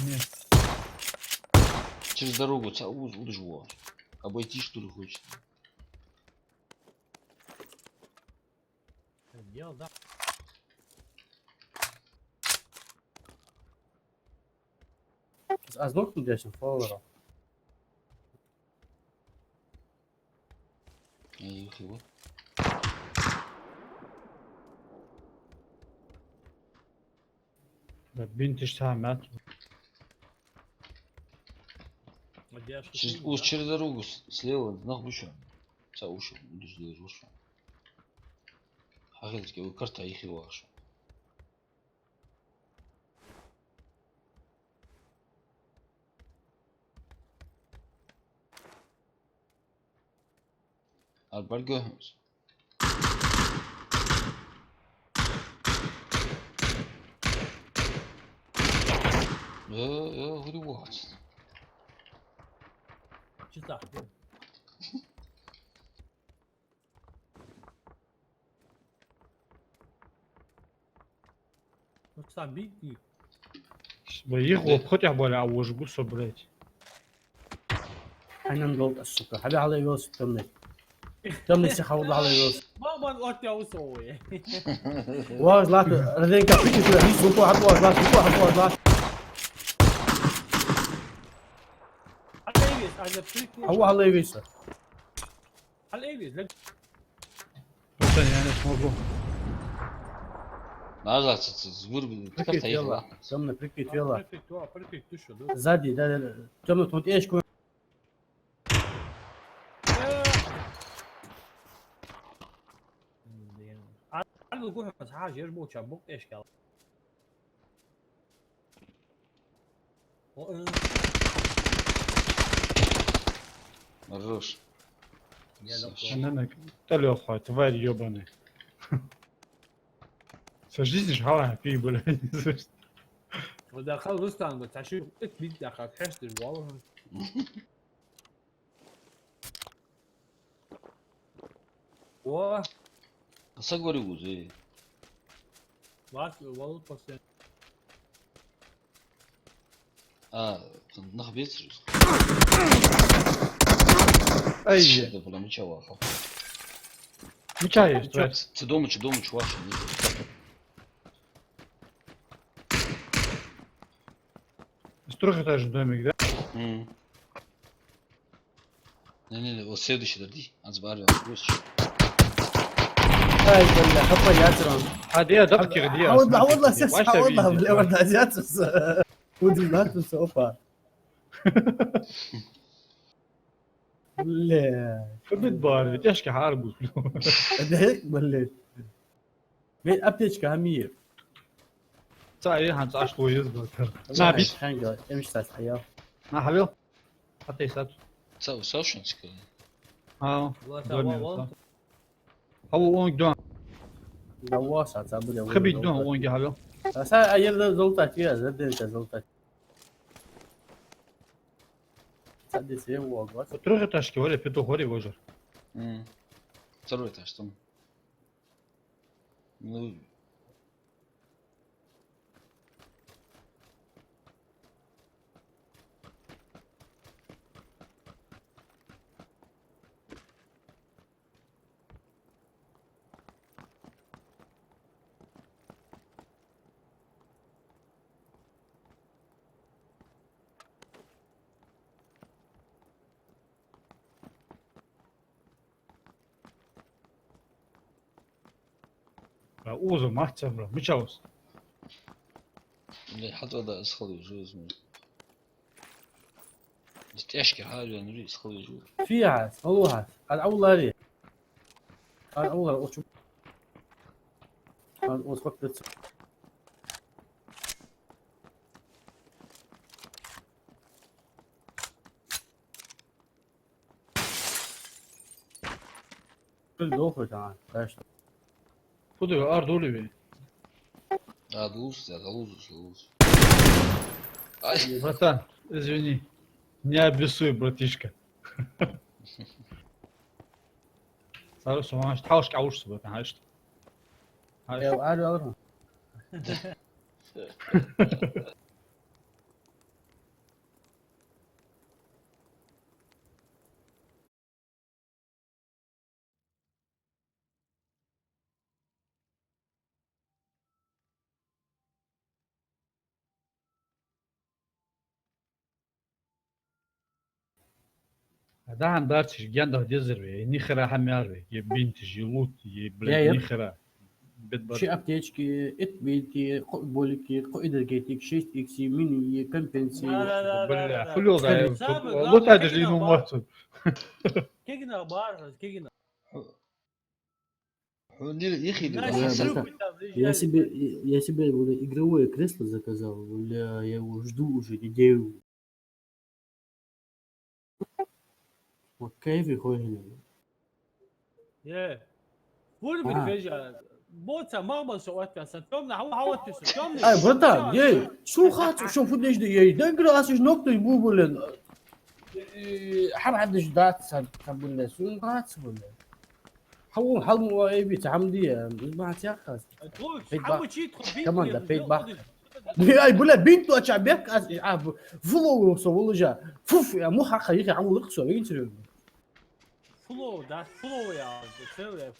Нет. Через дорогу цаӀ уз удаш ва. Обойти, что ли, хочет? Дело, да. Аз нокнул дешан фолловеров. Ай, юхи вот. Да, бинтиш сам мят. Чиз-, уж через дорогу с-, слева, нах вышел. Ца уж, уж, уж, уж. Хьахилчки, у карта ихи ваш. Арбарга. Э, э, худи вац. Чиста. Ну, сам беги. Бля, их вот хотя бы, а, уж гусо, блядь. Хьанан долт, сука. Хьаве хьалайвелса, тёмный. Тёмный, се хьаву хьалайвелса. Маман, вот я усовый. Важ лат, Раденька, пикни, бля, рис, упо, хьат, важ лат, упо, хьат, важ лат. Хьалайвелса, а, я прикинь. Хьаву хьалайвелса. Хьалайвелса, да? Просто я не смогу. Назад, ц-, ц-, звур, прикрыть карта вела. Тёмный, прикрыть вела. Прикрыть, да, прикрыть, ты что, да? Сзади, да, да, да. Тёмный, тут эшку. Э. Блин. А, а, ну, гуха, а, жер боча, бок эшкал. О, э. Хорош. Я Саш. Дал. Она на-, Талёха, тварь ёбаный. Со жизнь ж хала пи, блядь. Вот да, хал Рустам, вот, а что, это бить, да, как хестер, вау. О! А са гори узе. Вас, валут после. А, нах бецрус. Ай. Да, бля, мича ваха. Мича есть, чё? Ц-, ц-, дома, чё, дома, чё, ваха, не. С трёхэтажный домик, да? М. Не-не-не, вот следующий дожди, анзбар я, слышишь? Ай, бля, хапа, я трон. А, где, да, а, где, а, вот, а, вот, ласес, а, вот, бля, вот, да, я трус. Удивляться, опа. Бля. Кабит бар, ведь тяжкий хар будет. Да, бля. Вай аптечка хӀама я? Ца, э, хӀанз аш лоез бакар. На, бис. Хьанга, эмш тас хьаял. На, хьавел. Хьаттай сат. Ца, усал шунцка. А, ва, ца, доме ва, ва. Хьаво онг дон. Да, ва, са, ца, буде, хабит дон, онг хьавел. А са, а ел да золта тия, за ден ца золта. Ца десе ва, ва. Трёхэтажки, валя, петух, валя, вожар. М. Второй этаж там. Ну. Бра, уза, махца, бра, мичаус? Бля, хьатӀа да, исхали жуз, ма. Из тяжкий хьал, бля, ну, исхали жуз. Фи хьас, халу хьас, ад аулари. Ад аулар, очу. Ад ос хот дец. Дохуй тӀаккха, даш. Фу да, ар доли ве? А, луз, да, луз, луз. Ай. Братан, извини. Не обессудь, братишка. Сара сумаш, тхьалш кӀалуш су, братан, хьашт. Хьашт. Э, ар, ар. ДӀахо дарцаш генда дезар ве, нихера хӀама яр ве, е бинташ, е лут, е, блядь, я, я, нихера. Бед бар. Ши аптечки, итт бинти, кхо болики, кхо энергетик, шесть икси, мини, компенси. Да, да, да, бля, да, да. Фулёл, да, самое главное, лут айдаш кегина ину бар-, мацу. Кегина бар, кегина. Хьо нил ихили. Да, да, да. Я себе, я себе, бля, игровое кресло заказал, бля, я его жду уже неделю. Вот кайф и хой хиле. Е. Фур бит, а, вежа. Боца мама со отвяса. Тёмный, хау, хау, ты что, тёмный? Ай, братан, ей, сун хац, шо фу деш да, ей, дагра асиш ногтуй бу, блин. Э, хам хадиш дац, са, са, блин, сун хац, блин. Хьал, хьал ма вай бийца, хӀама дий, из ма цхьа яххас. Ай, тхо, пейт хӀама бах. Чи тхо бийт команда, не, пейт бах. Не, ай, бля, бинт а ча бек, аз, а, б-, фуло со волажа. Фуф, я, муха ха, ихе, хьал лыкъ со, вегин серьёзно. Фуло, да, фуло я, целый.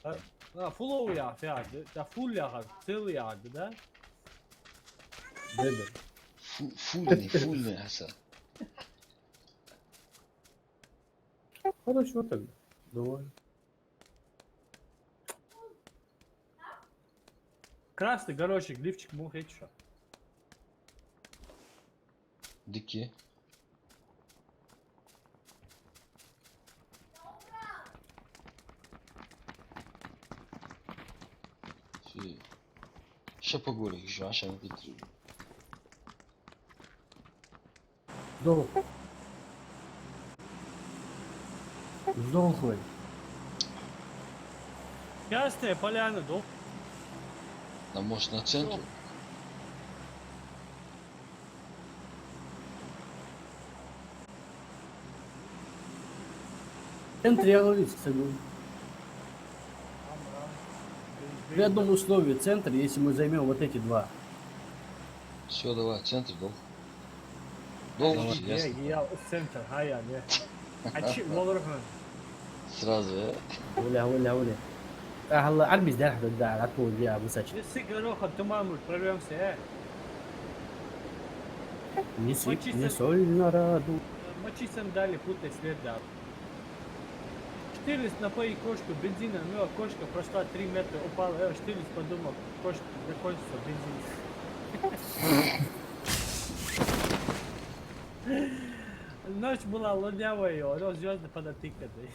А, а, фуло я, фя, да, фул я, целый я, да? Да, да. Фу-, фулный, фулный, Хасан. Хорошо тогда. Давай. Красный горошек, лифчик, мух, эти что? Дикие. Фи. Ща поговорим ещё, а ща не петри. Сдох. Сдох, блядь. Красная Поляна, да? А может, на центр? Всё. В центре я говорю, кстати. При одном условии центр, если мы займём вот эти два. Всё, давай, центр, да? Долго. Давай, ясно. Я, я центр, а я, не. А чи, Валерхан? Сразу, э? Уля, уля, уля. А, хала, армиз дерх да, да, а то я высоч. Если гороха туман, прорвёмся, э? Не сыпь, не соль на раду. Мочи сандали, путай след, да. Штирлиц, напои кошку бензином, но кошка прошла три метра, упала. Э, Штирлиц подумал, кошка закончился бензин. Ночь была лунявая, но звёзды подотыканы.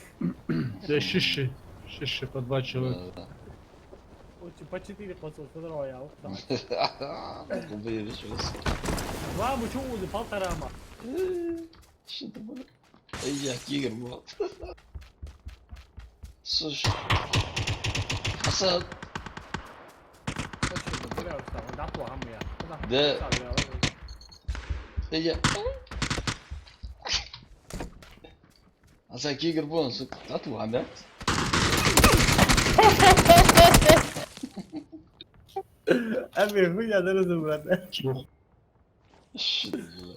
Да, шиши. Шиши по два человека. Да, да. Очень по четыре посол, смотри, я вот так. Убери, что ли? Два, мы чё, узы, полтора, ма. Что это было? Ай, я, кигр бу. Слушай. Хасан. Да. Ай, я. Хасан, кигр бу, сука, ату, а, да? Ами, хуйня, да, разобрать. Шит, бля.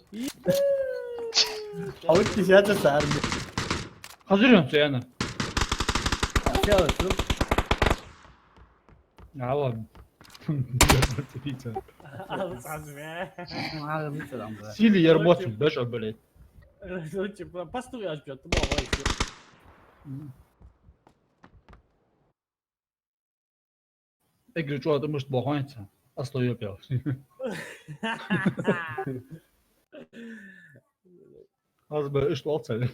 А вот десятая армия. Хазирин цена. А, всё, всё. А, ладно. Алыс азме. Сили ярмоту, даже, блядь. Короче, по-, пастух я ждёт, ты мой, ой, всё. Эгри чула тӀа мишта бохойнца? Асло йопел. Аз ба иштта валца.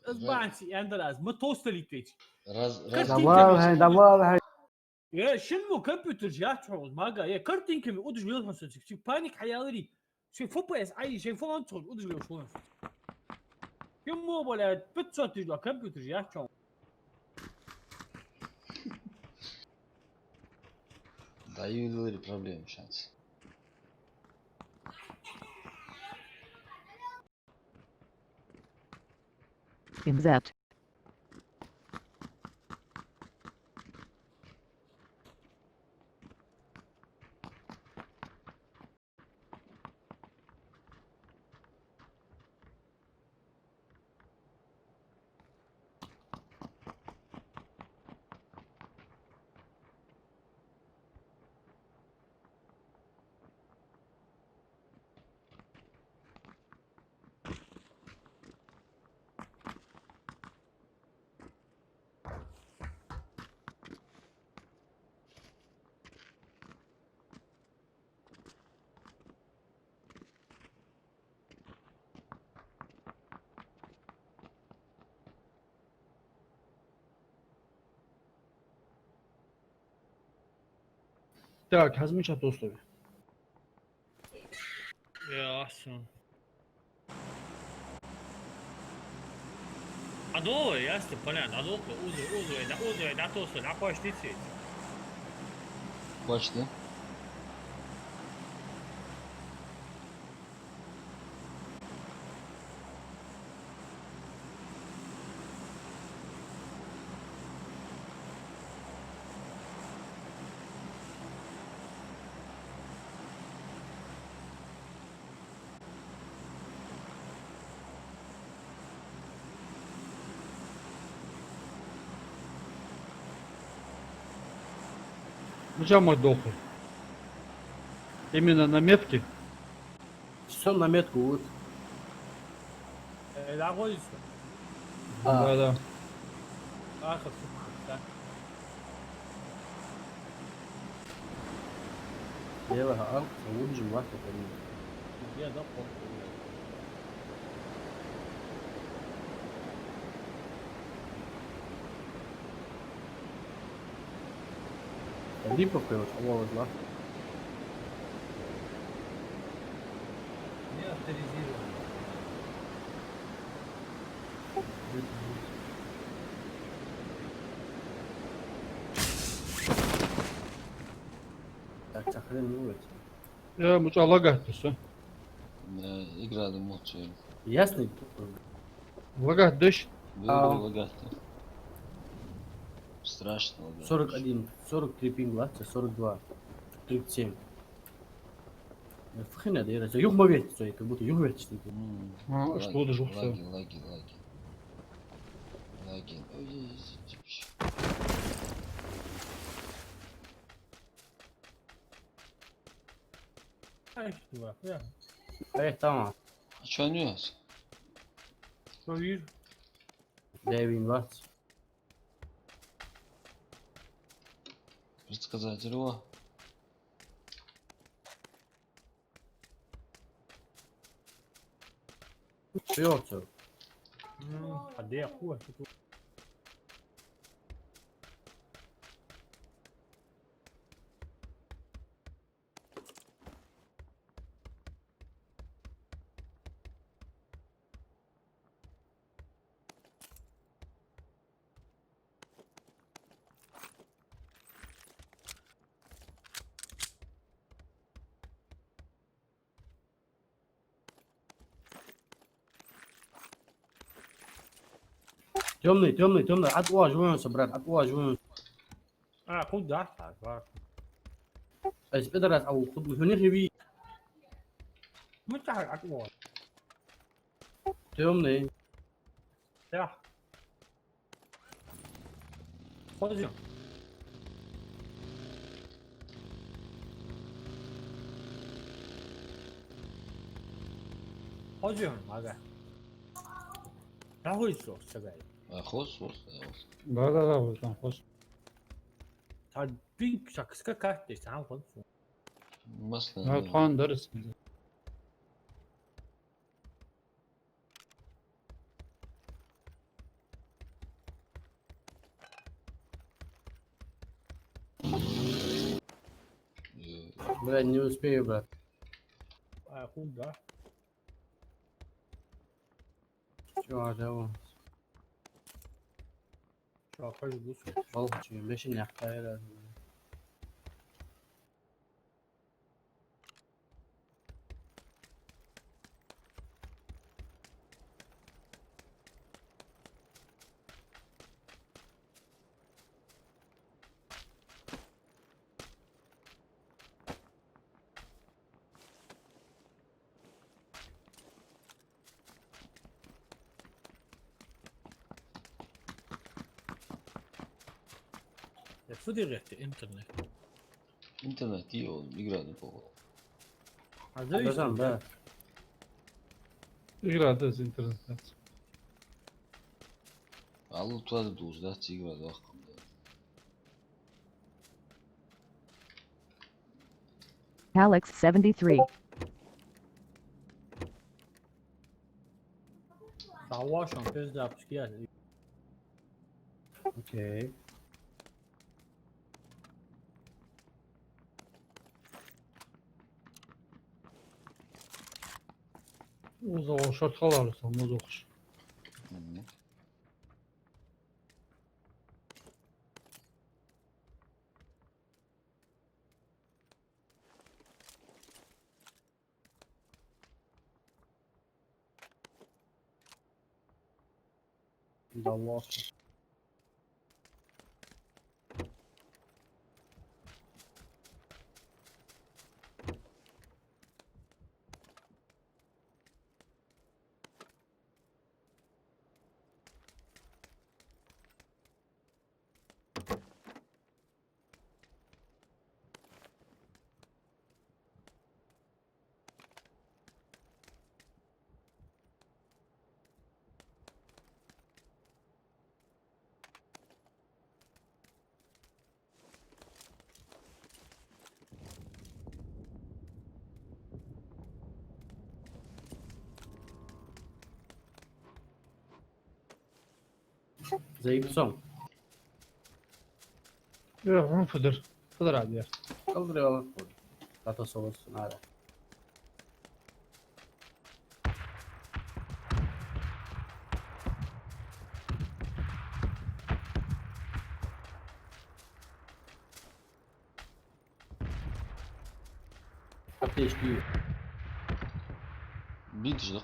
Аз баьнси, Андрей, аз ма тостали течи. Раз, раз. Картинка. Давай, хай, давай, хай. Э, шин мо компьютер яц хьо, мага, э, картинками удаш лелхан со, цик, цик паник хьаялари. Шин F P S ай, шин фон цхьа удаш лел шо. Кем мо, блядь, пятьсот тысяч долларов компьютер яц хьона. Да, ювелирный проблема сейчас. Имзат. Так, хьазмича тостове. Я, всё. А доллар, ясно, понятно. А доллар, узы, узы, да, узы, да, тосты, да, почти сеть. Почти. Ну, чё, мой дохуй? Именно на метке? Всё на метку, вот. Э, да, вот здесь. Да. Да, да. Ах, субхана, да. Лево, а, лучше мат, это не. Я, да, помню. Липовка вот, о, вот, да. Не авторизирован. Так, сохранил эти. Э, муча лагать, всё. Э, игра да мучает. Ясно? Лагать дышь? Да, а, лагать. Страшно лагать. Сорок один, сорок три пинг, ладно, сорок два, тридцать семь. Э, фу хрена, да, я юх ма вертит, всё, как будто юх вертит, что ли. М, а, лаги, что ты жух, лаги, всё. Лаги, лаги. Лаги. Ой, ой, ой, ой, ой. Ай, чувак, я. Эй, там. А чё у нас? Что вижу? Я вин вас. Предсказатель, о. Всё, всё. М, а где я? Хуй, что тут? Тёмный, тёмный, тёмный. От уа жуем собрать, от уа жуем. А, куда? Так, ладно. Эй, пидорас, а у худ мы не живи. Мы так, от уа. Тёмный. Да. Хоза. Хоза, мага. Нахуй сох сагай. А, хос, хос, хос. Да, да, да, вот там хос. Та бинг шак скакать, ты сам хос. Масла. Ну, да. Тхан дарс. Бля, не успею, брат. А, хуй, да? Чуваш да вон. Чуваш хожу гусу. Балхачи машин яхтайра. Е, фу дергетта интернет? Интернет, и он, игра не похуй. А да, да. Игра да из интернет. Алло, твоя душ, да, игра да, ахкам да. Alex seventy-three. Савашан пизда пският. Окей. Уза шорт халар, сам уза хош. Мгм. Да ладно. Заебись. Э, хӀун фу дир? Фу дир а дер? Калдри ала. Тата соус надо. Аптечки. Битиш да.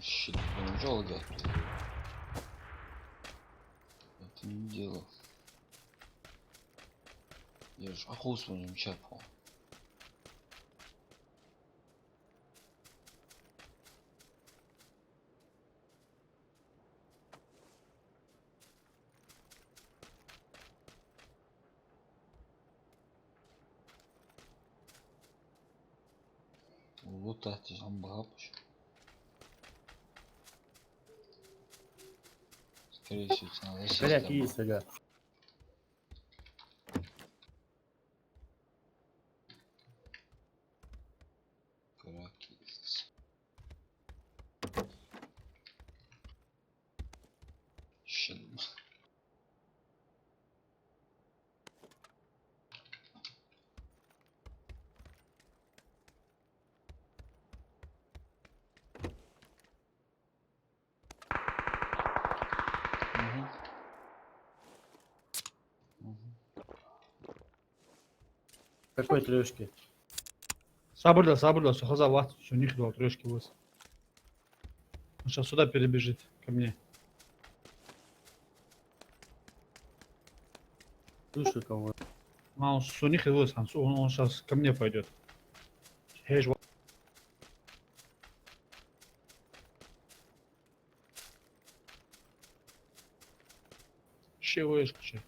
Shit, ну, жалко. Это не дело. Я ж охуствовал, не чапал. Вот так ты сам бабушка. Скорее всего, цена. Блядь, есть, ага. Каракис. Шин. Мгм. Мгм. Какой трёшки? Сабур да, сабур да, со хоза вац, со нихера трёшки вац. Он щас сюда перебежит, ко мне. Слушай, кого? А, он со нихера вац, он, он щас ко мне пойдёт. Хеш ва- Ши вышка ши.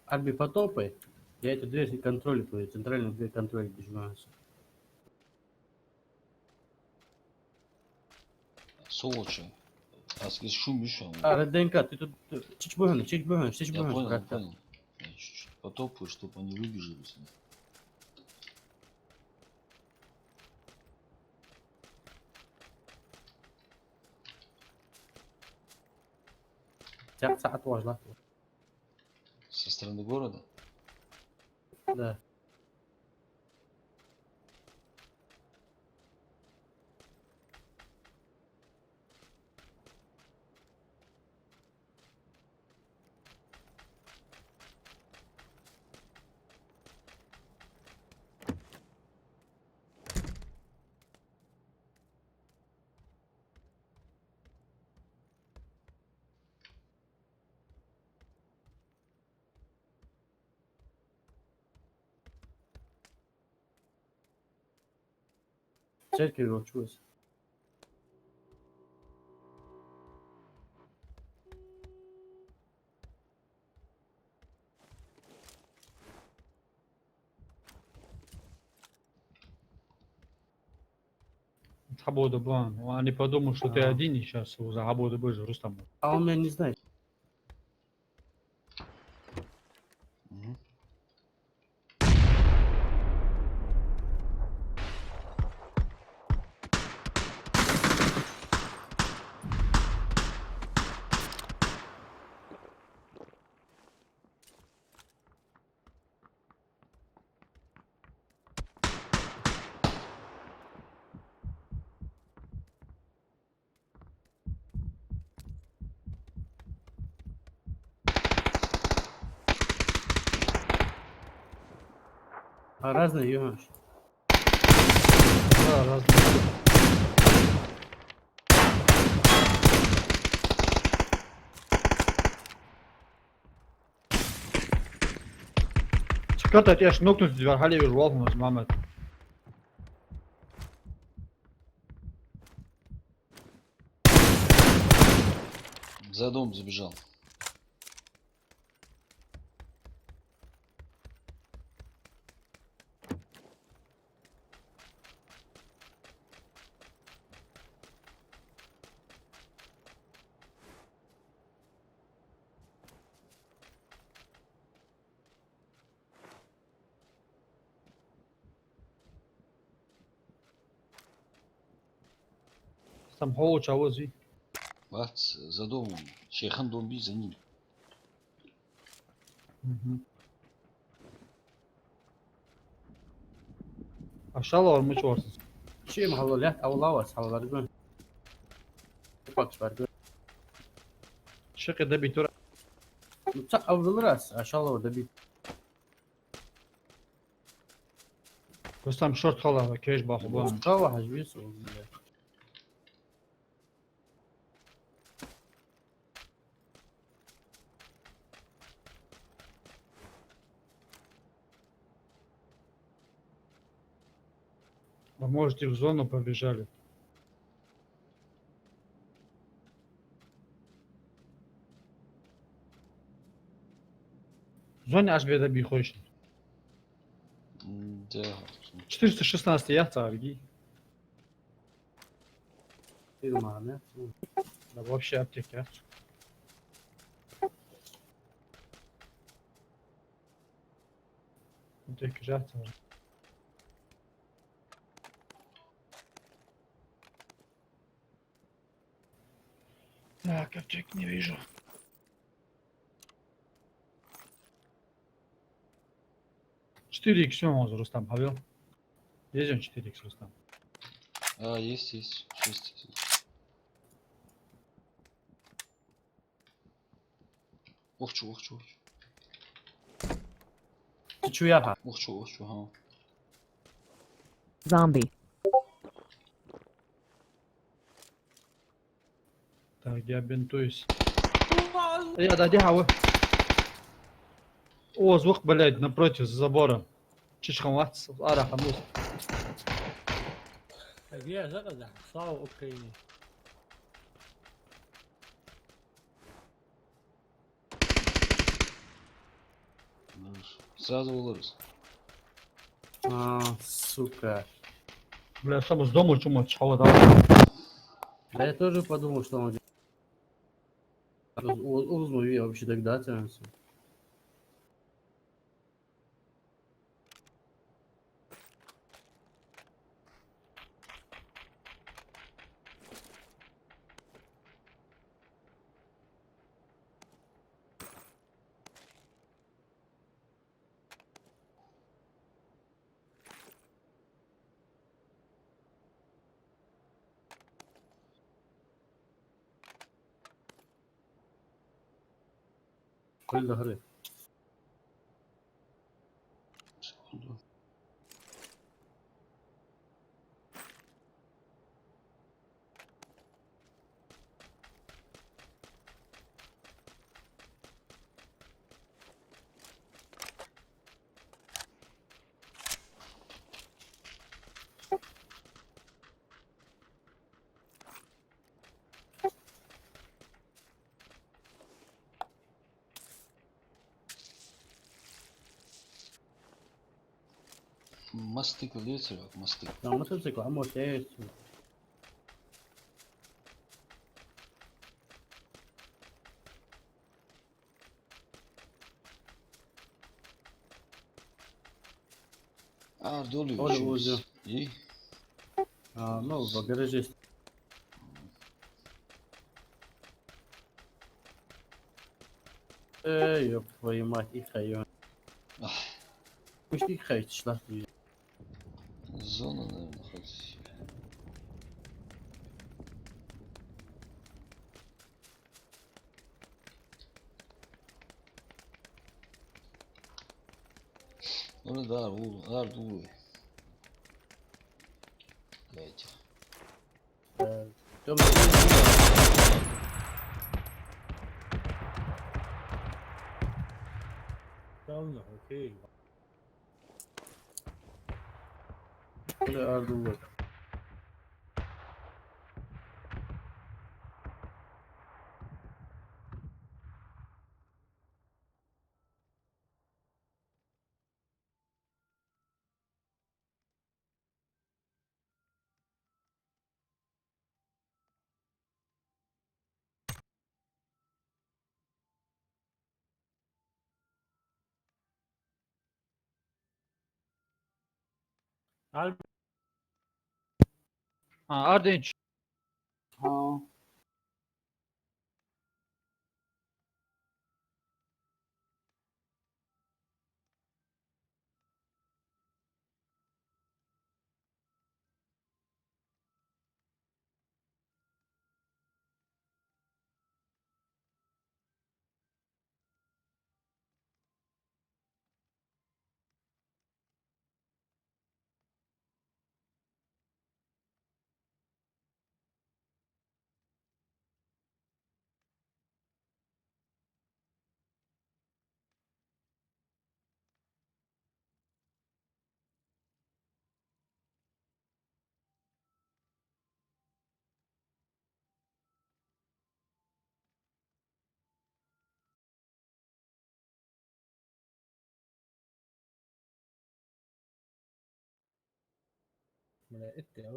Арби, потопай. Я эту дверь контролю твою, центральную дверь контролю, бежимается. Сволочи. А с-, из шум ещё. А, Р Д Н К, ты тут, ты, чуть бухнешь, чуть бухнешь, чуть Я бухнешь, понял, я брат. Понял. Я чуть-чуть потопаю, чтоб они выбежали сюда. Цхьа, цхьа отложила. Со стороны города? Да. Церкви волчу вайса. Хьабода бан. Они подумают, что ты А. Один, и щас уже хьабода будешь, Рустам. А он меня не знает. Мгм. А разные, ё. Да, разные. Чё-то я ж нокнуть тебя, Халеви, жвал у нас, мама. За дом забежал. Там хьо чавази. Вац, за домом. Шехан дом би за ним. Мгм. А шалавар мича варсанца? Ши ма хьалал лаьтта, авлавас хьалал аргун. Пакс баргун. Ши къе добить вара. Ну, цхьа авлал рас, а шалавар добить. Просто там шорт хала, кеш баху бан. Шалла хьажа веза, блядь. А может, и в зону побежали? Зоне аш беда бихойш. М, да. Четыреста шестнадцать я царги. Ты маме. Да вообще аптека. Аптека жахтар. Так, аптек не вижу. Четыре икс он, Рустам, хьавел? Есть он четыре икс, Рустам? А, есть, есть. Шесть икс есть. Ох, чё, ох, чё, ох, чё. Ты чё, я? Ох, чё, ох, чё, ага. Zombie. Так, я бинтуюсь. Я, да, где, а вы? О, звук, блядь, напротив, за забором. Чичхан вац, ара хамус. Так, я заказал. Слава Украине. Сразу вылез. А, сука. Бля, чтобы с дома чё-то чего-то. А я тоже подумал, что он у-, у-, узнаю вообще догадаться. Кхойл дахар. Секунду. Мастик вале царга, мастик. Да, мотоцикл, а может, есть. Ар долу Оля шу уже. И? А, ну, в гараже есть. Эй, ёб твою мать, и хайон. Ах. Пусть и хай, чё нахуй. Зона, наверное, хоть. Ну да, у, ар дулы. Блядь. Э, тёмный. Там, окей. Бля, ар дулы. Ар-, а, арденч. Хьо. Бля, это я.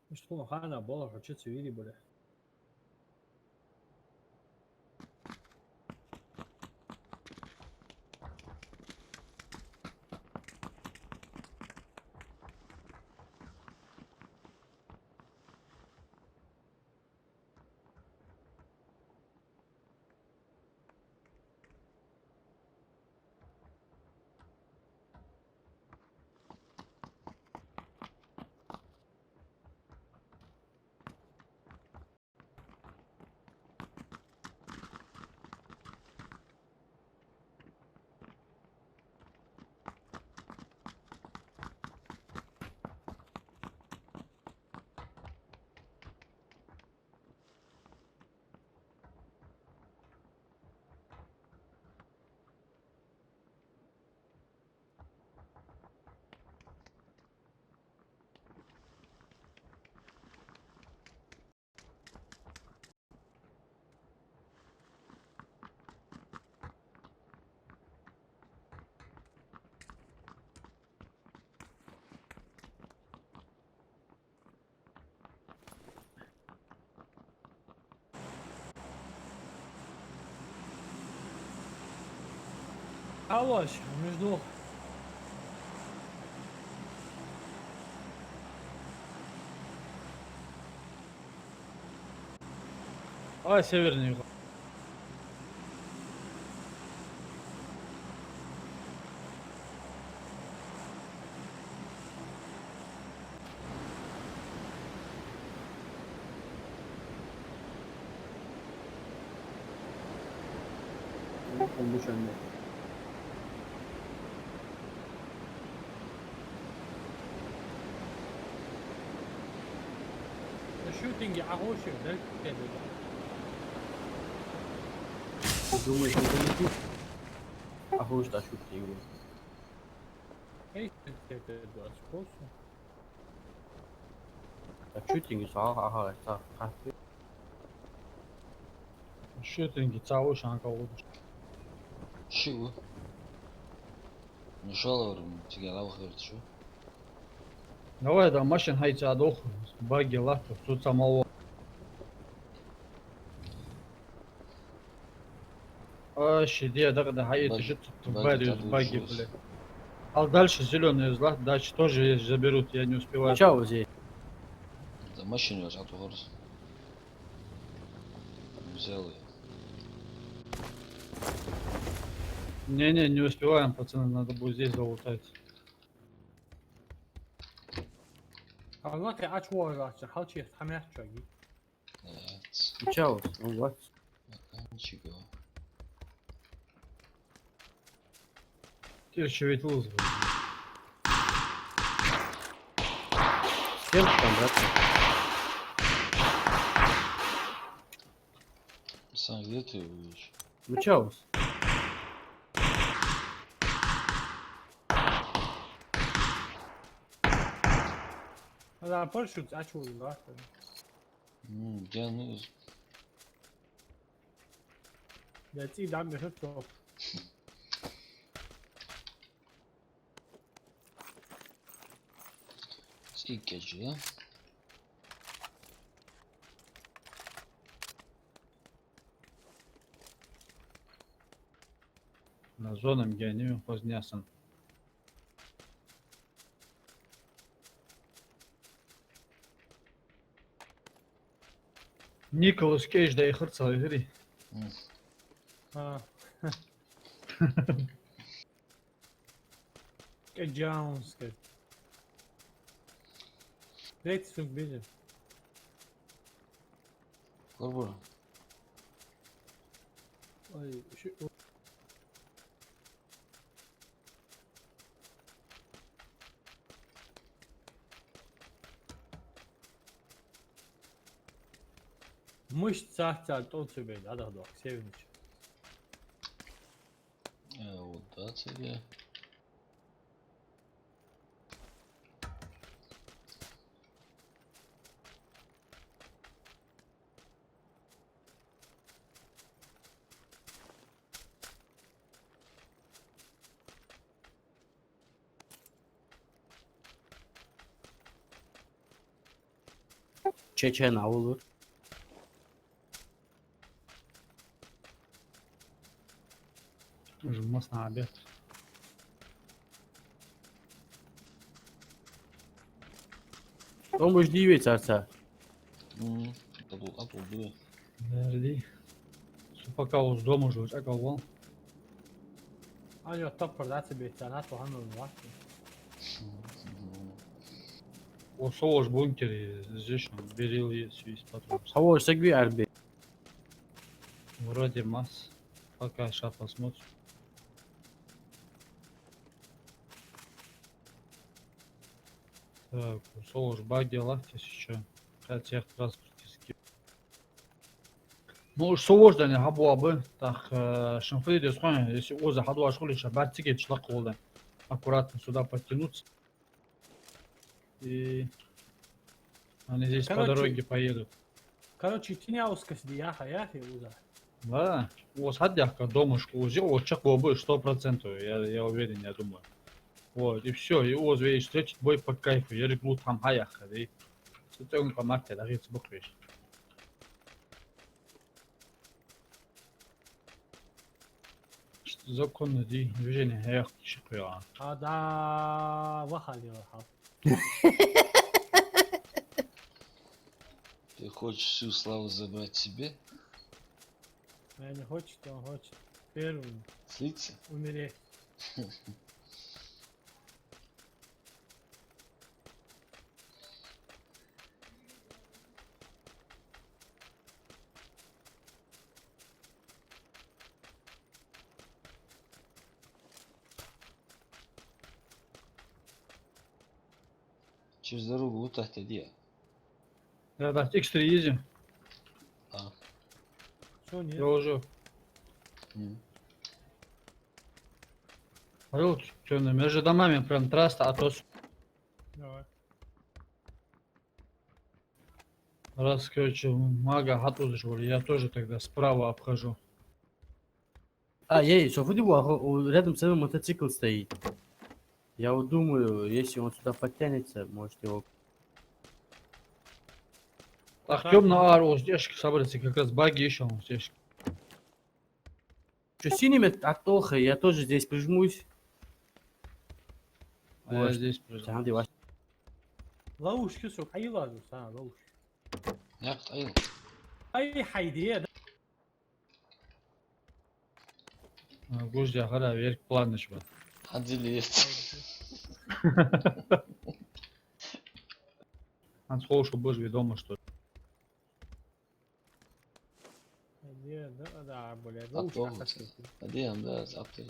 Мишта хӀама хана балар, хьо чу ца вийри, бля. Алло, между. Ай, северный. Шутинге Ӏахьош, дальше кхетаде. Думаешь, не долетит? Ӏахьош, да, шутинге. Эй, кхетаде, да, сколько? А шутинге сагӀа ахьа, ахьа, ахьа. Шутинге цаӀ ва шанка лудаш. Ши ва. Ну, шалавр, цига лавхар шу. Давай, да, машин хьайца дох, багги латт, цу цамало. А, ши де, да, да, хьайца багги, жит, багги, багги, да, бля. А дальше зелёный из латт, дальше тоже есть, заберут, я не успеваю. Чё вы здесь? Да, машина у вас, а то город. Взял её. Не-не, не успеваем, пацаны, надо будет здесь залутать. А вот я, а чё, а чё, хьалчи, хьамяхчаги. Чё? Ну вот. Ничего. Ты ещё ведь луз был. С кем ты там, брат? Сам где ты будешь? Ну чё у вас? Ала парашют, а чё, да? Ну, где, ну, я тебе дам, я что? ЦӀийг кӀезига. На зоне гени хоза нессан. Николас Кейдж да ихар ца хири. М. А. Кеджаунская. Третий сумка бежит. Корбур. Ой, ещё. Мышца цар тӀом ца бейна, а, да, да, севинча. Э, вот, да, тебе. Чечен авулур. Уже массанахьа бетт. Томаш дий вай царца? М, атул, атул дуй. Дерди. Су пока уж дома уже, а кого? Алё, таппар да тебе, цар, а то ханна вахти. О, со уж бункере, здесь он, берил и свист патрон. Хавор сегви арби. Вроде масс. Пока ща посмотрим. Так, со уж багги латт сейчас. Кхы цхьа транспорт киски. Ну, уж со уж да не хьабоагӀа ба, так, э, шин фу де деза хьона, если оза хьадоагӀаш хуле, ша бӀарга цига чу лакха волда. Аккуратно сюда подтянуться. И они здесь по дороге поедут. Короче, короче, Тиняускас ди яха, яхи уза. Да, оза хьадехка домашка оза, оза чакхбоагӀа ба сто процентов, я, я уверен, я думаю. Вот, и всё, и оза вай встретить бой по кайфу, ерриг лут хӀама хьаяьккха, дий. Цу цӀенга марте дагӀица бакъвеш. Законно ди, движение хьех ши кхуьа. А, да, вахали вахал. Ты хочешь всю славу забрать себе? Я не хочет, он хочет. Первым. Слиться? Умереть. Через дорогу вот так-то где? Да, да, X три изи. А. Что, нет? Я уже. М. Говорил, что между домами прям трасса, а то с- Давай. Раз, короче, мага хьатӀаузаш вар, я тоже тогда справа обхожу. А, ей, что, фу диву, а, о, рядом с собой мотоцикл стоит. Я вот думаю, если он сюда подтянется, может, его... Ах, тёмно ар, о, здесь собраться, как раз баги ещё, он здесь. Чё, синий мет оттолха, я тоже здесь прижмусь. А я здесь прижмусь. Тян диваш. Ловушки, сука, ай лазу, са, ловушки. Як ай. Ай, хайди, да. А, гуж дяхара верк планаш ба. Один есть. Анц хошо бож ведомо, что ли? Где, да, да, блядь, лучше. Отвал. Где, да, завтра.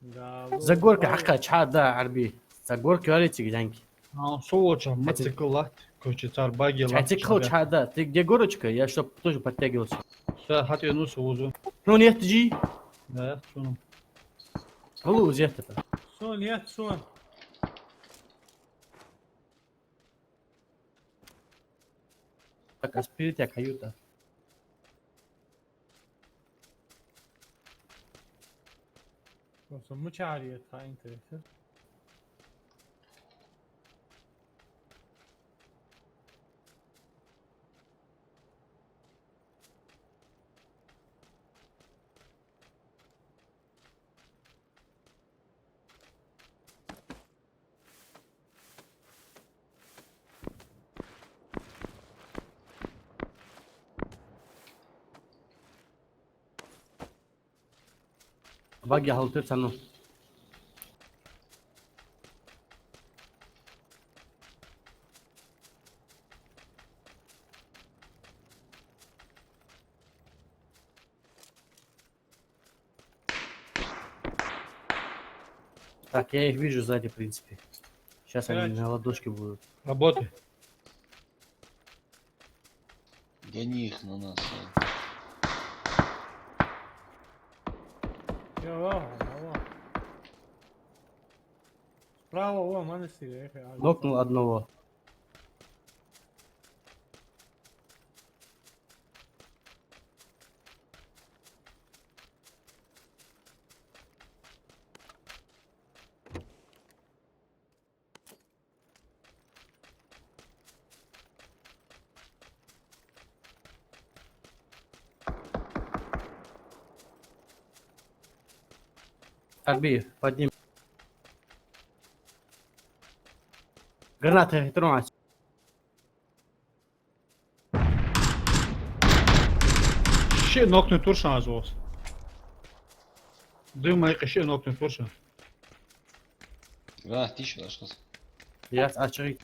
Да, за горкой хьакха чхьа да, Арби. За горкой валите, гидянки. А, со волча мотоцикл лат, короче, цар баги лат. Мотоцикл чхьа да. Ты где горочка? Я чтоб тоже подтягивался. Всё, хат я ну сузу. Ну, нет, джи. Да, я сунул. Алло, узет это. Сон, нет, сон. Так, а спереди я каюта. Просто мучали, это интересно. Баги хьалтир царна. Так, я их вижу сзади, в принципе. Сейчас они на ладошке будут. Работай. Гони их на нас, а. Я, ва, ва, ва. Справа, о, монастырь, эх, а, нокнул одного. Арби, подними. Граната, хитро. Ши нокнуть вар шоана аз. Дым айкъа ши нокнуть вар шоана. Га, тише, лашкас. Я с-, а чё?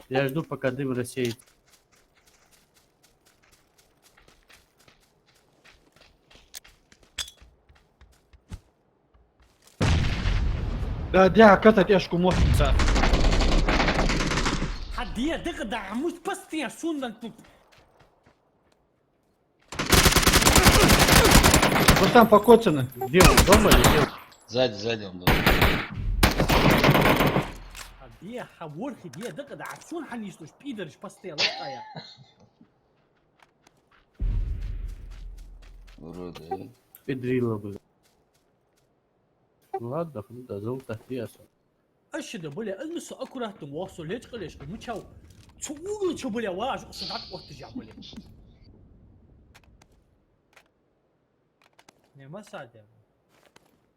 Я жду, пока дым рассеется. Да, да, катать эшку мостица. Хьа де, дага да, мус пастия сундан тут. Рустам, покоцаны. Где он, дома или где? Сзади, сзади он был. Хьа де, хьа ворхӀе де, дага да, сун хьаниш туш, пидориш пастия лакая. Уроды. Педрила, бля. Ну ладно, хм, да, золото, ясно. Ашида, бля, аз мисо аккуратно вахсо лечкъалешка, мичав. Цу угу чу, бля, важ, усу дак оттижа, бля. Не, масса дер.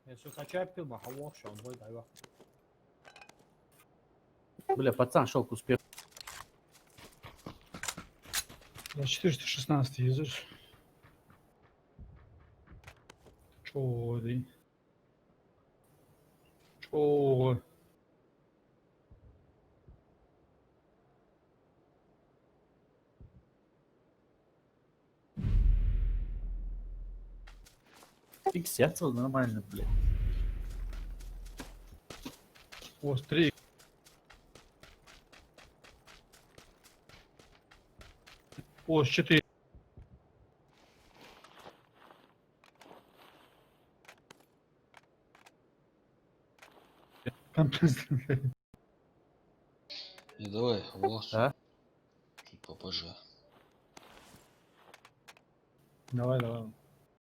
Если качай пил, ма хьавоагӀа шоана, бой дӀавоагӀа. Бля, пацан шёл к успеху. Я четыреста шестнадцать езар. ЧӀоагӀа да. ЧӀоагӀа. Икс яц вал нормально, блядь. У вас три. У вас четыре. Там просто, блядь. И давай, вот. А? Чуть попозже. Давай, давай.